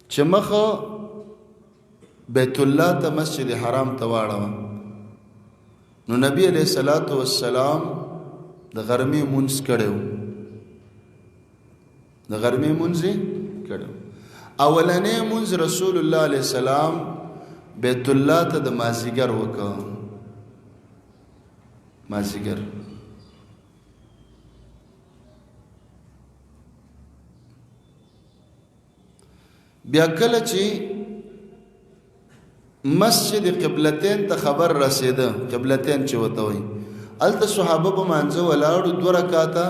چې مخ بیت الله ته مسجد حرام ته واړوه، نو نبی علیہ الصلوۃ والسلام د غرمې مونږ کړو، د غرمې مونږ کړو. اولنې مونږ رسول الله علیه السلام بیت الله ته د مازیګر وکړ. مازیګر بیا کله چې مسجد قبلتین ته خبر رسیده، قبلتین چې وته وي، الته صحابه په مانځه ولاړو دوه رکعاته.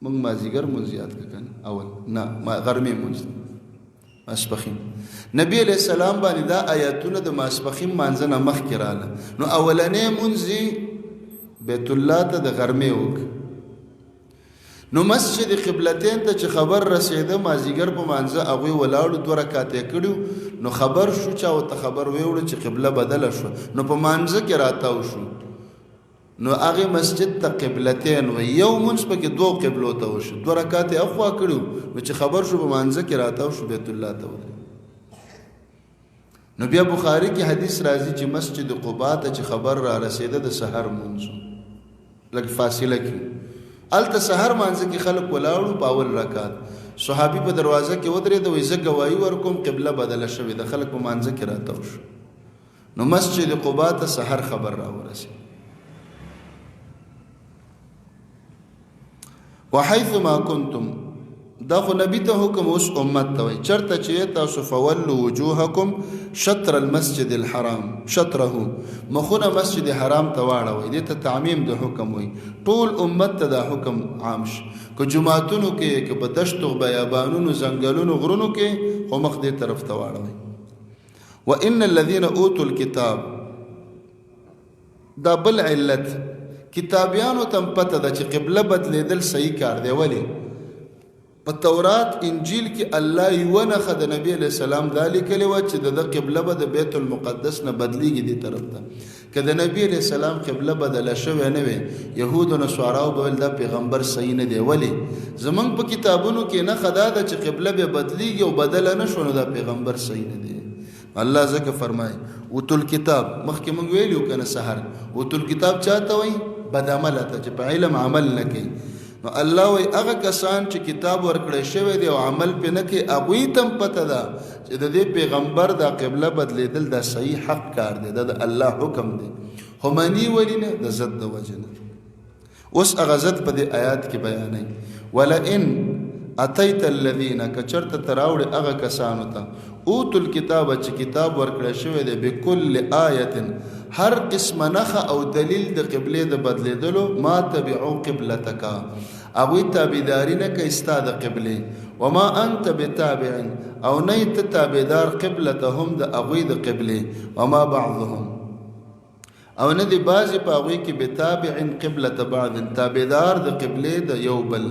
مونږ مازیګر مونږ یاد کړه اول نه ما غرمې مونږ ماسپخین. نبی علیہ السلام باندې دا آیاتونه د ماسپخین مانځه نه مخکې رااله. نو اولنې مونږ بیت الله ته د غرمې وک. نو مسجد قبلتین ته چې خبر رسیده، مازیګر په مانځه هغوی ولاړو دوه رکعاته یې کړي. نو خبر شو، چا ورته خبر ویوړو چې قبله بدله شوه. نو په مانځه کې راتاو شو. نو هغه مسجد ته قبلتین وي، یو مونځ پکې دوو قبلو ته وشو، دوه رکعاته یې اخوا کړي. نو چې خبر شو په مانځه کې راتاو شو، بیت الله ته ودرېد. نو بیا بخاری کې حدیث راځي چې مسجد قباء ته چې خبر را رسېده د سحر مونځ لږ فاصله کې، هلته سحر مانځه کې خلک ولاړو په اول رکعت. صحابي په دروازه کې ودرېده، وایي زه ګواهي ورکوم قبله بدله شوې ده، خلک په مانځه کې راتاو شو. نو مسجد قباء ته سحر خبر را ورسېد. وحيثما كنتم، دا خو نبی ته حکم، اوس امت ته وایي چرته چې تاسو فولوا وجوهکم شطر المسجد الحرام شطره، مخونه مسجد حرام ته واړوئ. دې ته تعمیم د حکم وایي، ټول امت ته دا حکم عام شي، که جوماتونو کې، که په دشتو بیابانونو ځنګلونو غرونو کې، خو مخ دې طرف ته واړوئ. وان الذين اوتوا الكتاب، دا بل علت، کتابیانو تم پته ده چې قبله بدلیدل صحیح کار دی. ولی په تورات انجیل کې الله یوه نښه د نبی علیه السلام دا لیکلې وه چې د ده قبله به د بیت المقدس نه بدلیږي دې طرف ته. که د نبی علیه السلام قبله بدله شوې نه وي، یهود او نصاراو به ویل دا پیغمبر صحیح نه دی. ولی زمونږ په کتابونو کې نښه دا ده چې قبله به بدلیږي او بدله نه شوه، نو دا پیغمبر صحیح نه دی. الله ځکه فرمایي اوتو الکتاب، مخکې مونږ ویلو که نه سحر، اوتو الکتاب چاته وایي؟ بدعمله ته چې په علم عمل نه کوي. نو الله وایي هغه کسان چې کتاب ورکړی شوی دی او عمل پې نه کوي، هغوی ته هم پته ده چې د دې پیغمبر دا قبله بدلېدل دا صحیح حق کار دی، دا د الله حکم دی، خو مني ولي نه؟ د ضد د وجې نه. اوس هغه ضد په دې آیات کې بیانوي، ولئن اتیت الذین، که چرته ته راوړې هغه کسانو ته اوتو الکتاب چې کتاب ورکړی شوی دی، بکل آیت هر قسم نښه او دلیل د قبلې د بدلېدلو، ما تبعو قبلتک، هغوی تابعداري نه کوي ستا د قبلې، وما انت بتابع او نه یې ته تابعدار قبلتهم د هغوی د قبلې، وما بعضهم او نه دی بعضې په هغوی کې بتابع قبلة بعض تابعدار د قبلې د یو بل،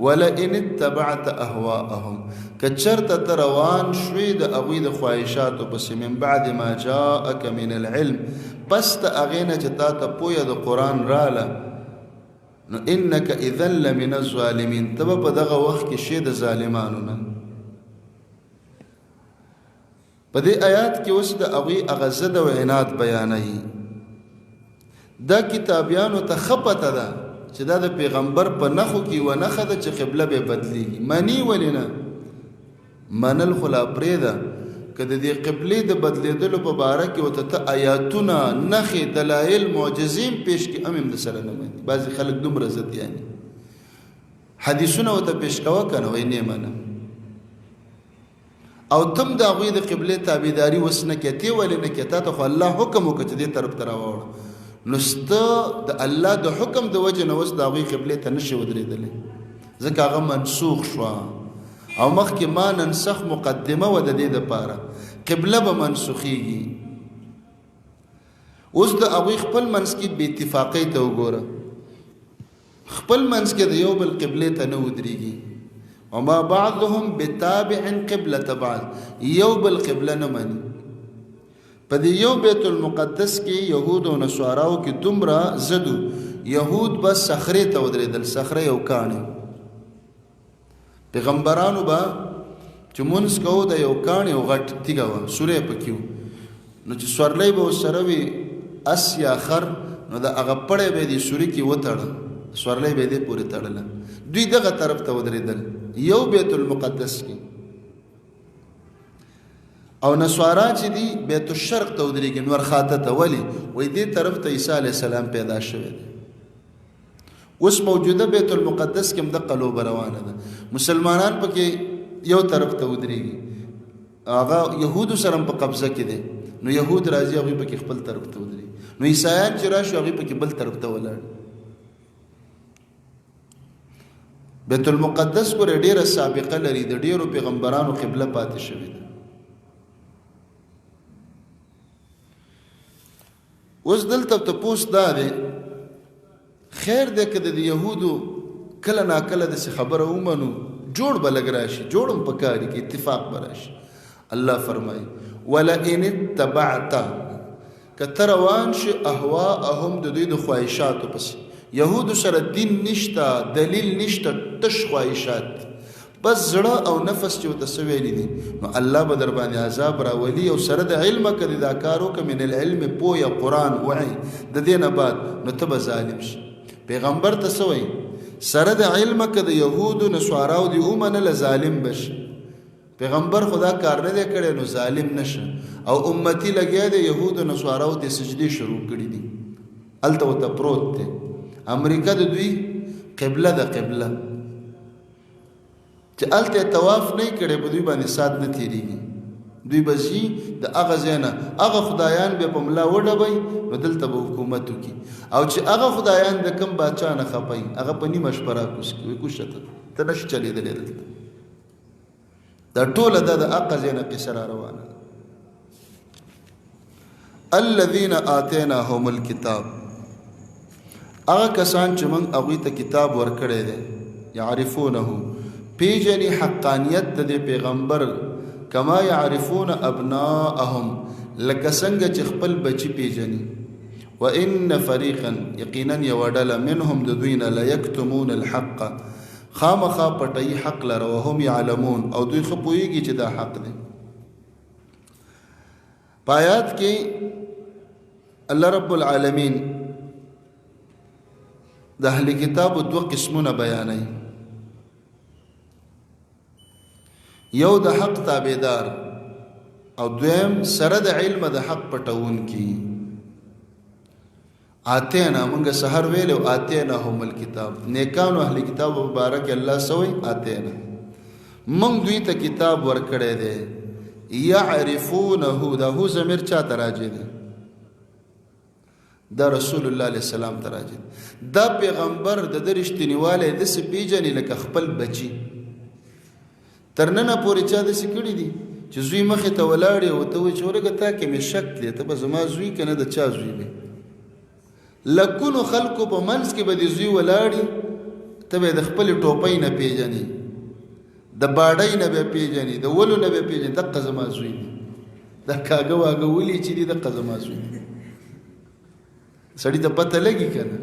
ولئن اتبعت اهواءهم که چرته ته روان شوې د هغوی د خواهشاتو پسې، من بعد ما جاءک من العلم پس د هغې نه چې تا ته پوهه د قرآن راله، نو انک اذا لمن الظالمین، ته به په دغه وخت کې شې د ظالمانو نه. په دې آیات کې اوس د هغوی هغه ضد او عناد بیانوي. دا کتابیانو ته ښه پته ده چې دا د پیغمبر په نښو کې یوه نښه ده چې قبله به بدلیږي. مني ولې نه؟ منل خو لا پرېږده، که د دې قبلې د بدلېدلو په باره کې ورته ته آیاتونه، نښې، دلایل، معجزې هم پیش کړې، هم یې هم درسره نه مني. بعضې خلک دومره ضدیان دي، حدیثونه ورته پیش کوه که نه، وایي نه منم. او تم د هغوی د قبلې تابعداري اوس نه کوې، ته ولې نه کوې؟ تا ته خو الله حکم وکړ چې دې طرف ته راواوړه. نو ست د الله د حکم د وجه نه اوس د هغوی قبلې ته نشي ودرېدلی، ځکه هغه منسوخ شوه. او مخکې ما ننسخ مقدمه وه د دې دپاره، قبله به منسوخیږي. اوس د هغوی خپل منځ کې بې اتفاقۍ ته وګوره، خپل منځ کې د یو بل قبلې ته نه ودرېږي. وما بعضهم بتابع قبلة بعض، یو بل قبله نه مني. په دې یو بیت المقدس کې یهود او نصاراو کې دومره زدو، یهود به صخرې ته ودرېدل، صخره یو کاڼی. پیغمبرانو به چې مونځ کوو د یو کاڼي یو غټ تیږه وه، سوری پکې و، نو چې سورلۍ به ورسره وي اس یا خر، نو د هغه پړی به یې دې سوري کې وتړه، سورلۍ به یې دې پورې تړله. دوی دغه طرف ته ودرېدل یو بیت المقدس کې. او نصارا چې دي بیت الشرق ته ودرېږي، نور خاته ته. ولې؟ وایي دې طرف ته عیسی علیه السلام پیدا شوی دی. اوس موجوده بیت المقدس کې هم دقه لوبه روانه ده، مسلمانان پکې یو طرف ته ودرېږي، هغه یهودو سره هم په قبضه کې دی، نو یهود راځي هغوی پکې خپل طرف ته ودرېږي، نو عیسایان چې راشي هغوی پکې بل طرف ته ولاړ. بیت المقدس ګوره ډېره سابقه لري، د ډېرو پیغمبرانو قبله پاتې شوې ده. اوس دلته تپوس دا دی، خیر دی که د یهودو کله ناکله داسې خبره ومنو، جوړ به لږ راشي، جوړ هم پکاري کې اتفاق به راشي. الله فرمایي ولئن اتبعت، که ته روان شې اهواهم د دوی د خواهشاتو پسې، یهودو سره دین نشته، دلیل نشته، تش خواهشات دي، بس زړه او نفس چې ورته څه ویلي دي، نو الله به در باندې عذاب راولي. او سره د علمه که دې دا کار وکړه، من العلم پوهه قرآن وحي د دې نه بعد، نو ته به ظالم شې. پیغمبر ته څه وایي؟ سره د علمه که د یهودو نصاراو دې ومنله ظالم به شي. پیغمبر خدا کار نه دی کړی نو ظالم نشه. او امتی لګیا دی یهودو نصاراو ته سجدې شروع کړي دي، هلته ورته پروت دی. امریکا د دوی قبله ده، قبله چې هلته یې طواف نه کړی په دوی باندې سات نه تېرېږي. دوی به ځي د هغه ځای نه هغه خدایان بیا په ملا وډبوي، نو دلته به حکومت وکړي. او چې هغه خدایان د کوم باچا نه خپه وي، هغه په نیمه شپه راکوز کړي، وایي کوشه ته، ته نه شې چلېدلی دلته. دا ټوله دا د هغه ځای نه قصه را روانه ده. الذین آتیناهم الکتاب، هغه کسان چې موږ هغوی ته کتاب ورکړی دی، یعرفونه پیژني حقانیت د دې پیغمبر، کما یعرفون ابناءهم لکه څنګه چې خپل بچی پیژني. وان فریقا یقینا یوه ډله منهم د دوی نه لیکتمون الحق خامخا پټوي حق لره، وهم یعلمون او دوی ښه پوهېږي چې دا حق دی. په آیات کې الله رب العالمین د اهل کتابو دوه قسمونه بیانوي. یو د حق تابعدار او دویم سره د علم د حق پټون کی. آتینا مونږ سحر ویلو، آتینا هم الکتاب، نیکانو اهل کتاب مبارک الله سوی آتینا، مونږ دوی ته کتاب ورکړی دی. یعرفونه، دا هو ضمیر چا ته راجع دی؟ دا رسول الله علیه السلام ته راجع. دا پیغمبر د ده رښتینیوالی داسې پېژني لکه خپل بچي. تر ننه پورې چا داسې کړي دي چې زوی مخې ته ولاړ او ته وایي چې ورګه تا کې مې شک دی، ته به زما زوی که نه د چا زوی دی؟ لکونو خلکو په منځ کې به دې زوی ولاړي، ته به د خپلې ټوپۍ نه پېژنې، د باډۍ نه به پېژنې، د ولو نه به پېژنې، دقه زما زوی دی، دا کاږه واږه ولي چې دي دقه زما زوی دی. سړي ته پته لګي که نه؟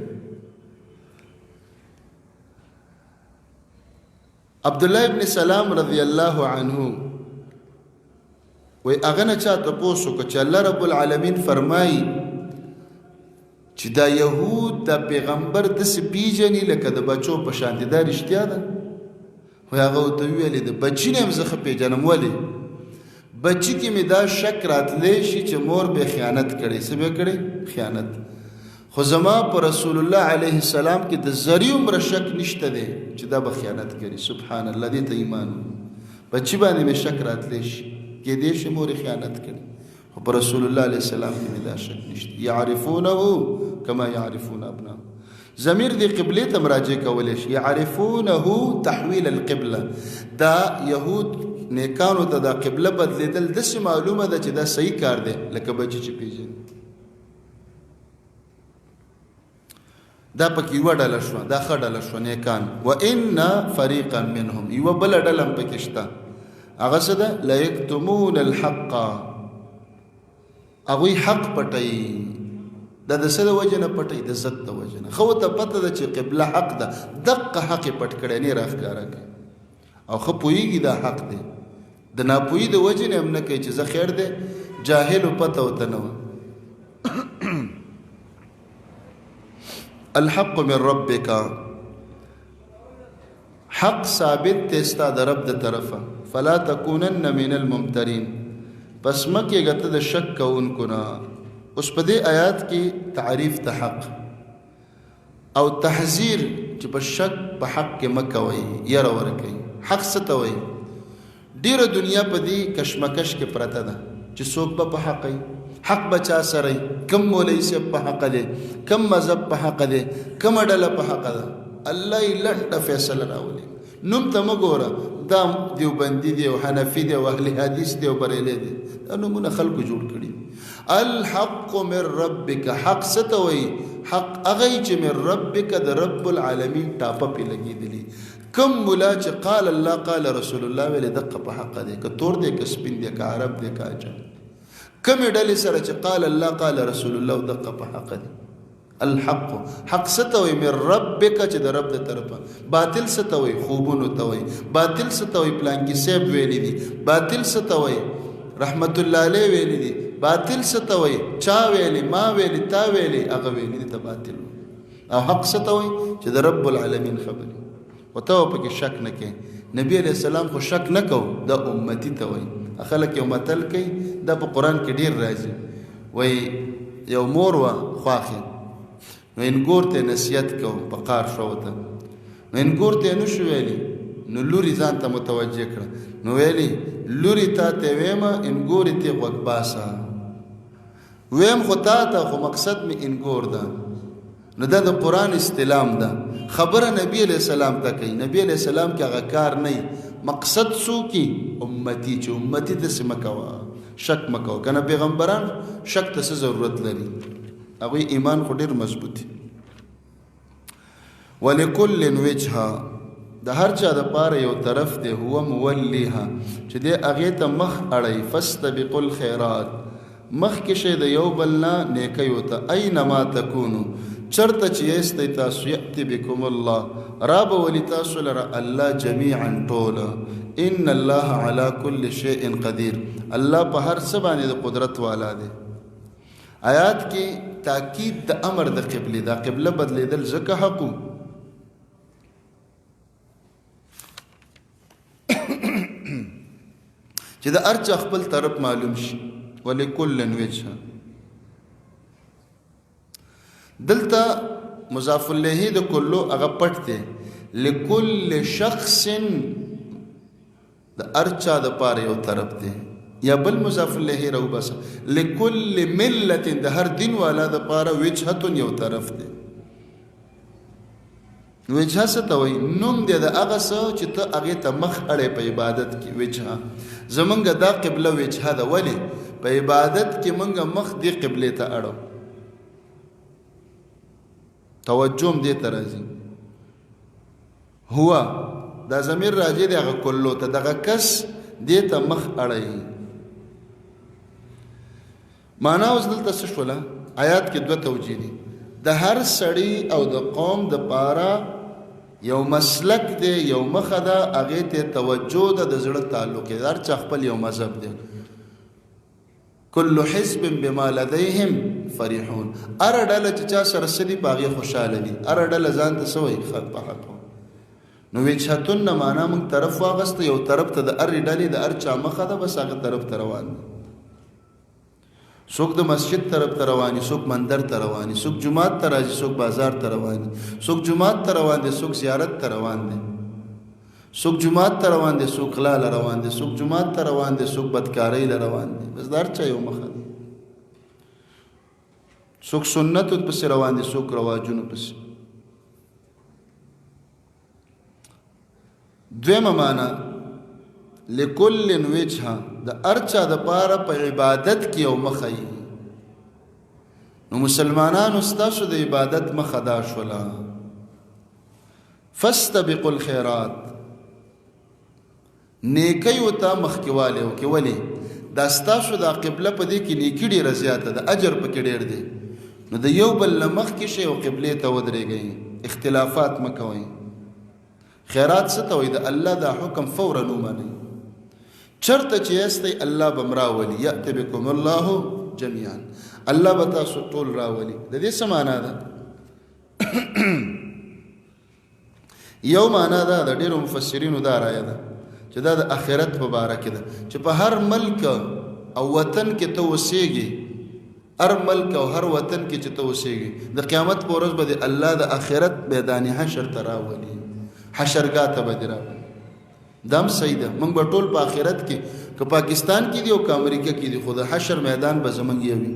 عبدالله ابن سلام رضی الله عنه وی هغه نه چا تپوس وکړ چې الله رب العالمین فرمایي چې دا یهود دا پیغمبر داسې پیژني لکه د بچو په شان دي، دا رښتیا ده؟ خو هغه ورته وویلې د بچي نه هم زه ښه پېژنم. ولې؟ بچي کې مې دا شک راتلی شي چې مور به خیانت کړی. څه به کړی؟ خیانت. خو زما په رسول الله علیه السلام کې د ذري عمره شک نشته دی چې دا به خیانت کوي. سبحان الله، دې ته ایمان. بچي باندې مې شک راتلی شي، کېدای شي مور خیانت کړي، خو پر رسول الله علیه السلام کې مې دا شک نشته. یعرفونه کما يعرفون ابناء. ضمیر دی قبله ته مراجع کول شي، يعرفونه تحویل القبله. دا يهود نیکانو ته دا قبله بدلیدل داسې معلومه ده چې دا صحیح کار دی، لکه بچی چې پیژني. دا پکې یوه ډله شوه، دا ښه ډله شوه نیکان. وان فريقا منهم، یوه بله ډله هم پکې شته، هغه څه ده؟ لیکتمون الحق، هغوی حق پټوي. دا د څه د وجې نه پټوي؟ د عزت د وجې نه. ښه ورته پته ده چې قبله حق ده، دقه حق یې پټ کړی، نه یې راښکاره کوي، او ښه پوهېږي دا حق دی. د ناپوهي د وجې نه هم نه کوي چې زه خیر دی، جاهل و، پته ورته نه وه. الحق من ربک، حق ثابت دی ستا د رب د طرفه. فلا تکونن من الممترین، پس مه کېږه ته د شک کوونکو نه. اوس په دې آیات کې تعریف د حق او تحذیر چې په شک په حق کې مه کوئ، یره ورکوي. حق څه ته وایي؟ ډیره دنیا په دې کشمکش کې پرته ده چې څوک به په حق وي، حق به چا سره وي، کوم مولوي صاحب په حق دی، کوم مذهب په حق دی، کومه ډله په حق ده. الله یې لنډه فیصله راولي. نوم ته مه ګوره، دا دیوبندي دی او حنفي دی او اهل حدیث دی او بریلی دی، دا نومونه خلکو جوړ کړي. الحق من ربک، حق څه ته وایي؟ حق هغه چې من ربک، د رب العالمین ټاپه پې لګېدلي. کوم مولا چې قال الله قال رسول الله ویلې، دقه په حق دی، که تور دی که سپین دی، که عرب دی که عجم. کومې ډلې سره چې قال الله قال رسول الله، دقه په حق دی. الحق، حق څه ته وایي؟ من ربک، چې د رب د طرفه. باطل څه ته وایي؟ خوبونو ته وایي. باطل څه ته وایي؟ پلانکي صاحب ویلي دي. باطل څه ته وایي؟ رحمت الله علیه ویلي دي. باطل څه ته وایي؟ چا ویلي، ما ویلي، تا ویلي، هغه ویلي دي ته باطل. او حق څه ته وایي؟ چې د رب العالمین خبرې، او ته پکې شک نه کوې. نبی علیه السلام خو شک نه کو، دا امتی ته وایي. خلک یو متل کوي، دا په قرآن کې ډیر راځي، وایي یو مور وه خواښې، نو انګور ته نصیحت کو، په قار شو ورته، نو انګور ته یې نشو ویلي، نو لوري ځان ته متوجه کړه، نو ویلي لوري تا ته ویمه انګورې ته غوږ باسه، ویم خو تا ته، خو مقصد مې انګور ده. نو دا د قرآن استلام ده، خبره نبی علیہ السلام ته کوي. نبی علیہ السلام کې هغه کار نه، مقصد څوک؟ امتی. چې امتی داسې مه کوه، شک مه کوه، که نه پیغمبران شک ته څه ضرورت لري؟ هغوی ایمان خو ډېر مضبوط دی. ولکل وجهه، د هر چا د پاره یو طرف دی، هو مولیها، چې دی هغې ته مخ اړوي. فاستبقوا الخیرات، مخکې شئ د یو بل نه نیکیو ته. اینما تکونو، چرته چې یاستئ تاسو، یأتي بکم الله، را به ولي تاسو لره الله جمیعا ټول. ان الله علی کل شیء قدیر، الله په هر څه باندې د قدرت والا دی. آیات کې تاکید د امر د قبلې، دا قبله بدلیدل ځکه حق چې د هر چا خپل طرف معلوم شي. ولکل وجهه، دلته مضاف الیه د کلو هغه پټ دی. لکل شخص، د هر چا د پاره یو طرف دی، یا بل مضاف الیه راوباسه. لکل ملت، د هر دین والا د پاره وجهه یو طرف دی. وجهه څه ته وایي؟ نوم دی د هغه څه چې ته هغې ته مخ اړې په عبادت کې. وجهه زمونږ دا قبله وجهه ده، ولې په عبادت کې مونږ مخ دې قبلې ته اړو، توجه هم دې ته راځي. هو دا ضمیر راجع دی هغه کلو ته، دغه کس دې ته مخ اړوي. معنا اوس دلته څه شوله؟ آیات کې دوه توجیه دي. د هر سړي او د قوم د پاره یو مسلک دی، یو مخه ده، هغې ته توجه ده، د زړه تعلق دی. هر چا خپل یو مذهب دی. کل حزب بما لدیهم فرحون، هره ډله چې چا سره څه دي په هغې خوشحاله دي. هره ډله ځان ته څه وایي؟ ښه په حق. نو وجهتون نه معنا موږ طرف واغسته، یو طرف ته د هرې ډلې د هر چا مخه ده، بس هغه طرف ته روان دي. څوک د مسجد طرف ته روان دي، څوک مندر ته روان دي، څوک جومات ته راځي، څوک بازار ته روان دي، څوک جومات ته روان دي، څوک زیارت ته روان دي، څوک جومات ته روان دي، څوک غلا له روان دي، څوک جومات ته روان دي، څوک بدکارۍ له روان دي. بس د هر چا یو مخه ده. څوک سنتو پسې روان دي، څوک رواجونو پسې. دویمه معنا لکل وجهه، د ارچا د پاره په عبادت کې یو مخه یي. نو مسلمانانو ستاسو د عبادت مخه دا شوله. فاستبقوا الخيرات، نیکیو ته مخکېوالی وکړي. ولې؟ دا ستاسو دا قبله په دې کې نیکي ډېره زیاته ده، اجر پکې ډېر دی. نو د یو بل نه مخکې شئ او قبلې ته ودرېږئ، اختلافات مه کوئ. خیرات څه ته وایي؟ د الله دا حکم فورا ومنئ. چرته چې یاستئ الله به راولي، یأتي بکم الله جمیعا، الله به تاسو ټول راولي. د دې څه معنا ده؟ یو معنا دا د ډیرو مفسرینو دا رایه ده چې دا د آخرت په باره کې ده، چې په هر ملک او وطن کې ته اوسېږي، هر ملک او هر وطن کې چې ته اوسېږي، د قیامت په ورځ به د الله د آخرت میدان حشر ته راولي، حشرګاه ته به دې راولي. دا هم صحیح ده. موږ به ټول په آخرت کې، که پاکستان کې دي او که امریکا کې دي، خو د حشر میدان به زموږ یو وي.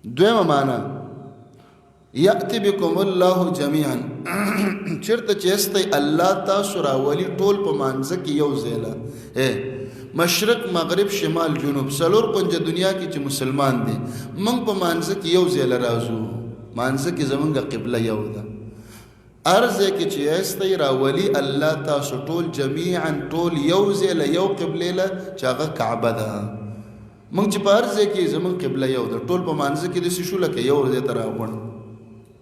دویمه معنا یأتی بكم الله جميعا، چرته چې استي الله تاسو راولي ټول په مانځ کې یو ځای له مشرق مغرب شمال جنوب څلور کنج دنیا کې چې مسلمان دي، موږ په مانځ کې یو ځای له راځو. مانځ کې زمونږ قبله یو ده. ارزه کې چې استي راولي الله تاسو ټول جميعا، ټول یو ځای له یو قبله له، چې هغه کعبه ده. موږ چې په هر ځای کې زمونږ قبله یو ده، ټول په مانځ کې داسې شو لکه یو ځای ته راغونډ.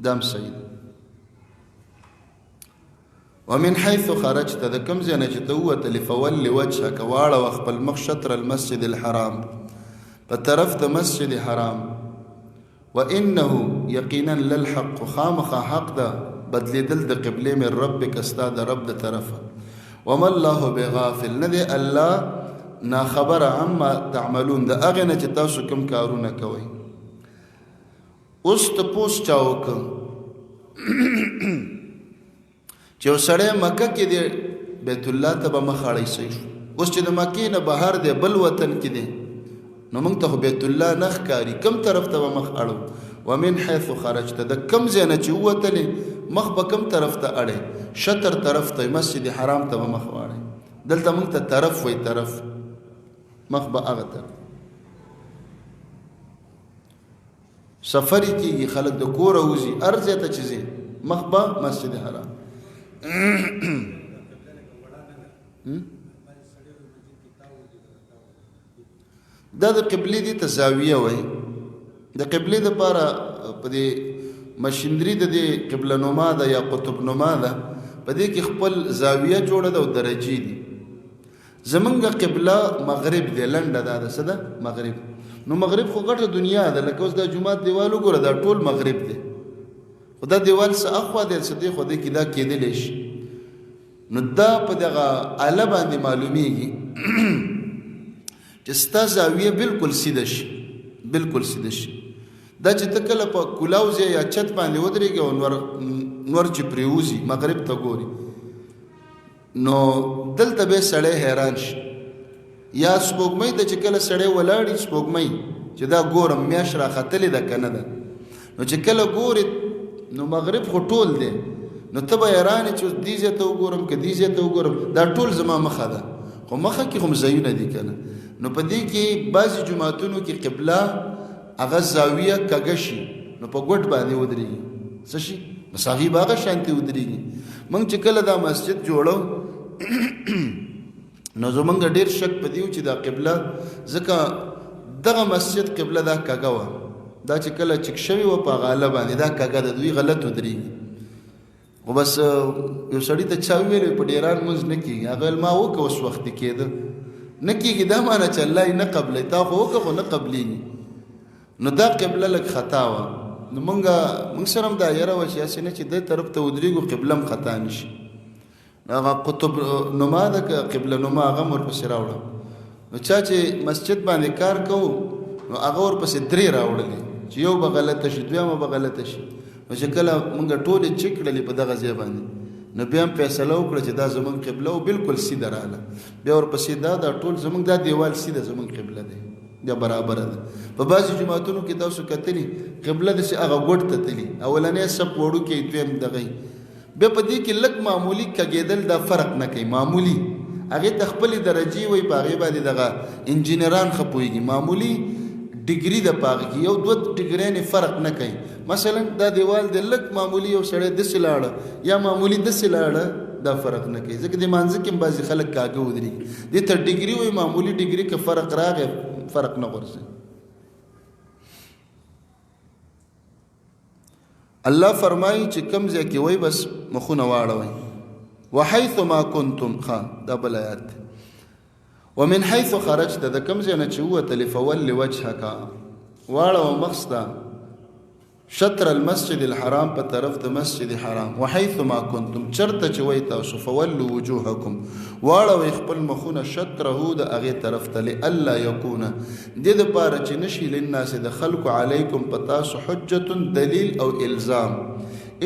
دا هم صحیح ده. ومن حيث خرجت، د کوم ځای نه چې ته ووتلې، فول وجهک، واړوه خپل مخ شطر المسجد الحرام، په طرف د مسجد حرام. وانه یقینا للحق، خامخا حق ده بدلیدل د قبلې من ربک، ستا د رب د طرفه. وما الله بغافل، نه دی الله ناخبره عما تعملون، د هغې نه چې تاسو کوم کارونه کوئ. اوس تپوس چا وکړ چې یو سړی مکه کې دی، بیت الله ته به مخ اړوي، صحیح شو. اوس چې د مکې نه بهر دی، بل وطن کې دی، نو موږ ته خو بیت الله نه ښکاري، کوم طرف ته به مخ اړو؟ ومن حيث خرجت، د کوم ځای نه چې ووتلې مخ به کوم طرف ته اړې؟ شطر طرف ته، مسجد حرام ته به مخ واړې. دلته موږ ته طرف وایي، طرف مخ به هغه طرف. سفر کېږي، خلک د کوره وځي، هر ځای ته چې ځي مخ به مسجد حرام. دا د قبلې دي ته زاویه وایي. د قبلې دپاره په دې مشندري د دې قبله نما ده یا قطب نما ده، په دې کې خپل زاویه جوړه ده او درجې دي. زمونږ قبله مغرب دی، لنډه دا ده، څه ده؟ مغرب. نو مغرب خو غټه دنیا ده، لکه اوس دا جومات دیوال وګوره، دا ټول مغرب دی، خو دا دیوال څه اخوا دی څه دی، خو دې کې دا کېدلی شي. نو دا په دغه آله باندې معلومیږي چې ستا زاویه بالکل سیده شي، بالکل سیده شي. دا چې ته کله په کولاو ځای یا چت باندې ودرېږې او نور چې پرېوځي مغرب ته ګوري، نو دلته به سړی حیران شي. یا سپوږمۍ ته چې کله سړی ولاړي، سپوږمۍ چې دا ګورم میاشت راختلې ده که نه ده، نو چې کله ګورې نو مغرب خو ټول دی، نو ته به حیران یې چې اوس دې ځای ته وګورم که دې ځای ته وګورم، دا ټول زما مخه ده، خو مخه کې خو ځایونه دي که نه. نو په دې کې بعضې جوماتونو کې قبله هغه زاویه کږه شي، نو په ګوټ باندې ودرېږي، څه شي، بس هغې به هغه شانتې ودرېږي. موږ چې کله دا مسجد جوړو نو زمونږ ډېر شک په دې و چې دا قبله، ځکه دغه مسجد قبله دا کږه وه، دا چې کله چک شوې وه په هغه آله باندې دا کږه ده، دوی غلط ودرېږي. خو بس یو سړي ته چا وویل په ډېران مونځ نه کېږي، هغه ویل ما وکړه اوس وخت کېده نه کېږي، دا معنی چې الله یې نه قبلوي، تا خو وکړه خو نه قبلېږي. نو دا قبله لږ خطا وه. نو مونږ سره هم دا یره وه چې هسې نه چې دې طرف ته ودرېږو قبله هم خطا نه شي. هغه قطب نما ده که قبله نما، هغه هم ورپسې راوړه. نو چا چې مسجد باندې کار کوو نو هغه ورپسې درې راوړلې چې یو به غلطه شي، دویمه به غلطه شي. نو چې کله مونږ ټولې چک کړلې په دغه ځای باندې، نو بیا هم فیصله وکړه چې دا زمونږ قبله او بالکل سیده راله. بیا ورپسې دا ټول زمونږ دا دیوال سیده زمونږ قبله دی. بیا برابر ده. په بعضې جوماتونو کې تاسو کتلي قبله داسې هغه ګوټ ته تلي، اولنی صف وړوکی، دویم دغه، بیا په دې کې لږ معمولي کږېدل دا فرق نه کوي. معمولي هغې ته خپلې درجې وایي، په هغې باندې دغه انجینران ښه پوهېږي. معمولي ډګري ده په هغې کې یو دوه ډګريانې فرق نه کوي. مثلا دا دیوال دی، لږ معمولي یو سړی داسې لاړه یا معمولي داسې لاړه، دا فرق نه کوي، ځکه د مانځه کې بعضې خلک کاږه ودرېږي. دې ته ډګري وایي. معمولي ډګري که فرق راغی فرق نه غورځي. الله فرمایي چې کوم ځای کې وای بس مخونه واړوئ. وحيث ما كنتم، ښه دا بل آیات دی. ومن حيث خرجت، د کوم ځای نه چې ووتلې، فول وجهک، واړوه مخ ستا، شطر المسجد الحرام، په طرف د مسجد حرام. وحيث ما كنتم، چرته چې وای تاسو، فولوا وجوهکم، واړوئ خپل مخونه، شطره، د هغې طرف ته، لئلا یکون، دې دپاره چې نشي، للناس، د خلکو، علیکم، په تاسو، حجة، دلیل او الزام،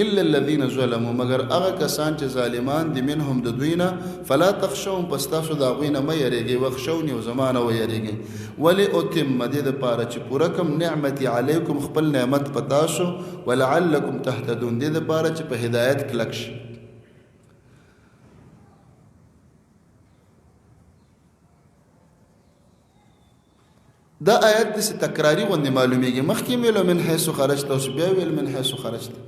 الا الذين ظلموا، مګر هغه کسان چې ظالمان دي، منهم، د دوی نه. فلا تخشوهم، پس تاسو د هغوی نه مه یریږئ، واخشوني، او زما نه ویریږئ. ولأتم، دې دپاره چې پوره کم، نعمتي علیکم، خپل نعمت په تاسو، ولعلکم تهتدون، دې دپاره چې په هدایت کلک شي. دا آیت داسې تکراري غوندې معلومیږي. مخکې ویلو من حیث خرجت، اوس بیا ویل من حیث خرجت.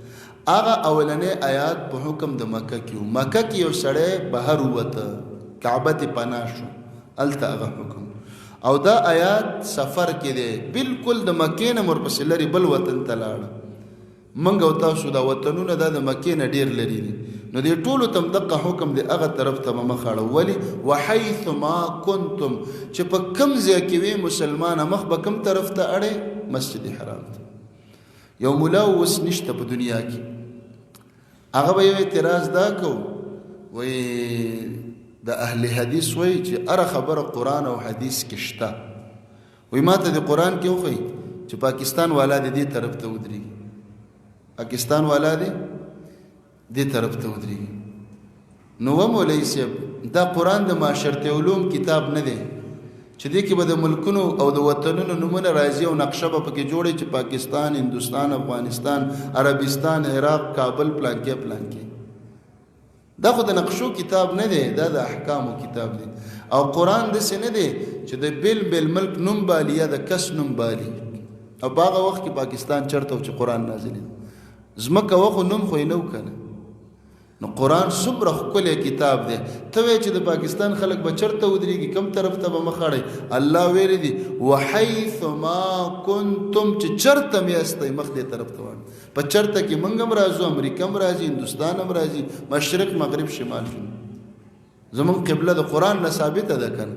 هغه اولنی آیات په حکم د مکه کې و. مکه کې یو سړی بهر ووته، کعبه ته پناه شو، هلته هغه حکم. او دا آیات سفر کې دی، بالکل د مکې نه ورپسې لرې بل وطن ته لاړه. منګ او تاسو دا وطنونه دا د مکې نه ډیر لري دي، نو دې ټولو تم دقه حکم دی، هغه طرف ته به مخ اړو. ولې؟ وحیث ما کنتم، چې په کم ځای کې وي مسلمانه، مخ به کم طرف ته اړې؟ مسجد حرام ته. یو مولا اوس نشته په دنیا کې، هغه به یو اعتراض دا کو، وایي د اهل حدیث وایي چې هره خبره قرآن او حدیث کې شته. وایي ما ته د قرآن کې وښیي چې پاکستان والا دې دې طرف ته ودرېږي، پاکستان والا دې دې طرف ته ودرېږي. نو و مولوي صاحب، دا قرآن د معاشرتي علوم کتاب نه دی چې دې کې به د ملکونو او د وطنونو نومونه راځي او نقشه به پکې جوړې چې پاکستان، هندوستان، افغانستان، عربستان، عراق، کابل، پلانکې پلانکې. دا خو د نقشو کتاب نه دی، دا د احکامو کتاب دی. او قرآن داسې نه دی چې د بېل بېل ملک نوم بالي یا د کس نوم بالي. او په هغه وخت کې پاکستان چېرته و چې قرآن نازل دی؟ ځمکه وه خو نوم خو یې نه و که نه. نو قرآن څومره ښکلی کتاب دی. ته وایې چې د پاکستان خلک به چېرته ودرېږي، کوم طرف ته به مخ اړوي؟ الله ویلي دي وحیث ما کنتم، چې چېرته مې یاستئ مخ دې طرف ته واړوئ. په چېرته کې موږ هم راځو، امریکا هم راځي، هندوستان هم راځي، مشرق، مغرب، شمال، جنوب. زمونږ قبله د قرآن نه ثابته ده که نه؟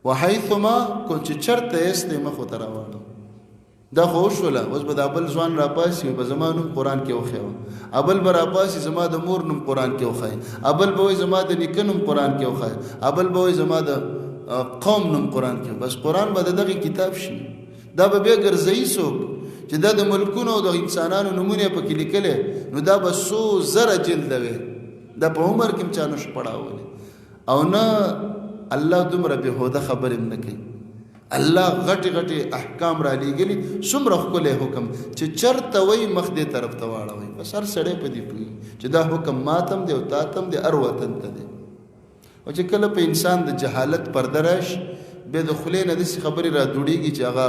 وحیث ما کنتم، چې چېرته یاستئ مخ ورته راواړوئ. دا خو وشوله، اوس به دا بل ځوان راپاسي به زما نوم قرآن کې وښیوه، ابل به راپاسي زما د مور نوم قرآن کې وښایي، ابل به وایي زما د نیکه نوم قرآن کې وښایي، ابل به وایي زما د قوم نوم قرآن کې. بس قرآن به د دغه کتاب شي. دا به بیا ګرځوي څوک چې دا د ملکونو او د انسانانو نومونه یې پکې لیکلی، نو دا به څو زره جلده وي. دا په عمر کې هم چا نه شو پړاولی. او نه الله دومره بېهوده خبرې هم نه کوي. الله غټي غټي احکام را لېږلي، څومره ښکلی حکم چې چرته وایي مخ دې طرف ته واړوئ. بس هر سړی په دې پوهېږي چې دا حکم ماته هم دی او تاته هم دی، هر وطن ته دی. او چې کله په انسان د جهالت پرده راشي، بیا د خولې نه داسې خبرې را دوړېږي چې هغه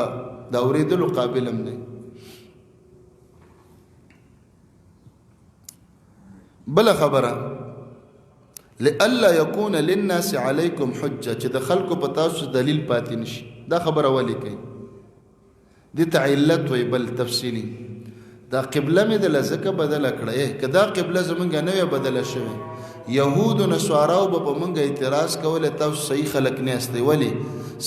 د اورېدلو قابل هم نه. بله خبره، لئلا یکون للناس علیکم حجه، چې د خلکو په تاسو دلیل پاتې نشي. دا خبره ولې کوي؟ دې ته علت وایي. بل تفصیلي، دا قبله مې دله ځکه بدله کړه، که دا قبله زمونږ نه وی بدله شوې، یهود و نصاراو به په مونږ اعتراض کولی، تاسو صحیح خلک نه یاستئ. ولې؟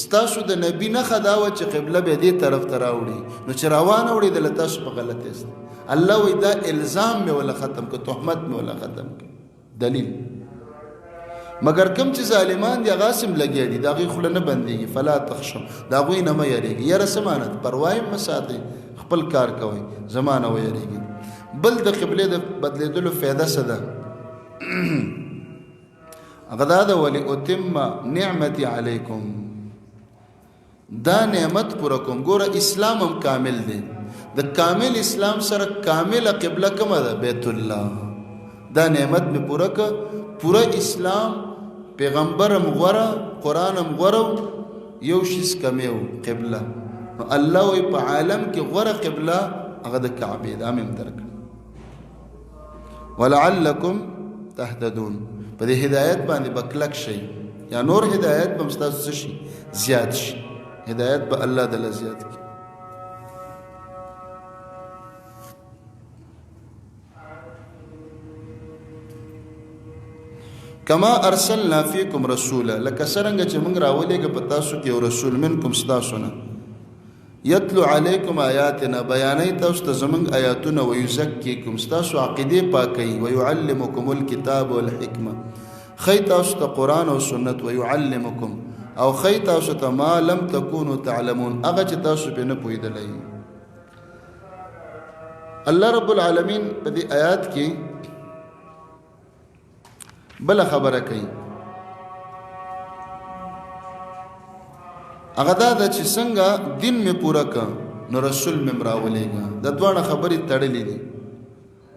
ستاسو د نبي نښه دا وه چې قبله به دې طرف ته راوړي، نو چې راوانه وړېدله تاسو په غلط یاستئ. الله وایي دا الزام مې وله ختم کړ، تهمت مې وله ختم کړ، دلیل. مګر کوم چې ظالمان دي هغه هسې هم لګیا دي، د هغوی خوله نه بندېږي. فلا تخشو، د هغوی نه مه یریږئ. یاره څه معنی ده؟ پروا یې مه ساتئ، خپل کار کوئ، زما نه ویریږئ. بل د قبلې د بدلېدلو فایده څه ده؟ هغه دا ده، ولأتم نعمتي علیکم. دا نعمت پوره کوم. ګوره اسلام هم کامل دی، د کامل اسلام سره کامله قبله کومه ده؟ بیت الله. دا نعمت می پوره ک، پوره اسلام، پیغمبرم غوره، قرانم غوره، یو شیز کمیو قبله. نو الله وی په عالم کې غوره قبله هغه د کعبه ده، مې درک. ولعلکم تهتدون، په دې هدایت باندې بکلک شي یا نور هدایت به تاسو شي زیات شي، هدایت به الله د زیات کی. کما ارسلنا فیکم رسولا، لکه څنګه چې موږ راولېږه په تاسو کې یو رسول، منکم ستاسو نه، یتلو علیکم آیاتنا، بیانوي تاسو ته زموږ آیاتونه، ویزکیکم، ستاسو عقیدې پاکوي، ویعلمکم الکتاب والحکمه، ښیي تاسو ته قرآن او سنت، ویعلمکم، او ښیي تاسو ته ما لم تکونو تعلمون، هغه چې تاسو پرې نه پوهېدلی. الله رب العالمین په دې آیات کې بل خبره کوي، هغه دا ده چې څنګه دین می پوره ک نو رسول مې راولېږه. د دواړه خبرې تړلې دي.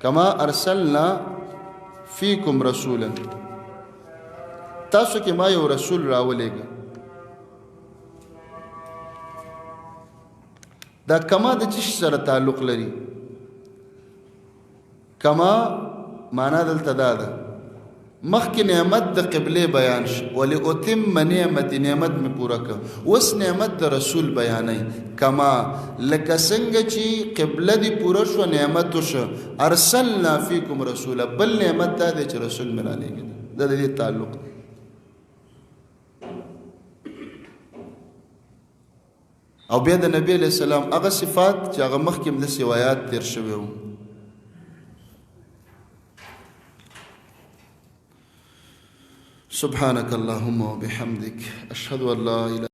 کما ارسلنا فیکم رسولا، تاسو کې ما یو رسول راولېږه. دا کما د چی سره تعلق لري؟ کما معنا دلته دا ده، مخکې نعمت د قبله بیان شو، ولی اتم نعمت، نعمت می پوره ک، اوس نعمت د رسول بیانې. کما لکه څنګه چې قبله دی پوره شو، نعمت شو، ارسلنا فیکم رسول، بل نعمت دا دی چې رسول مې را لېږلی. دا د دې تعلق دی. او بیا د نبی علیہ السلام هغه صفات چې هغه مخکې هم د روایت تیر شوی وو. سبحانك اللهم وبحمدك، اشهد ان لا اله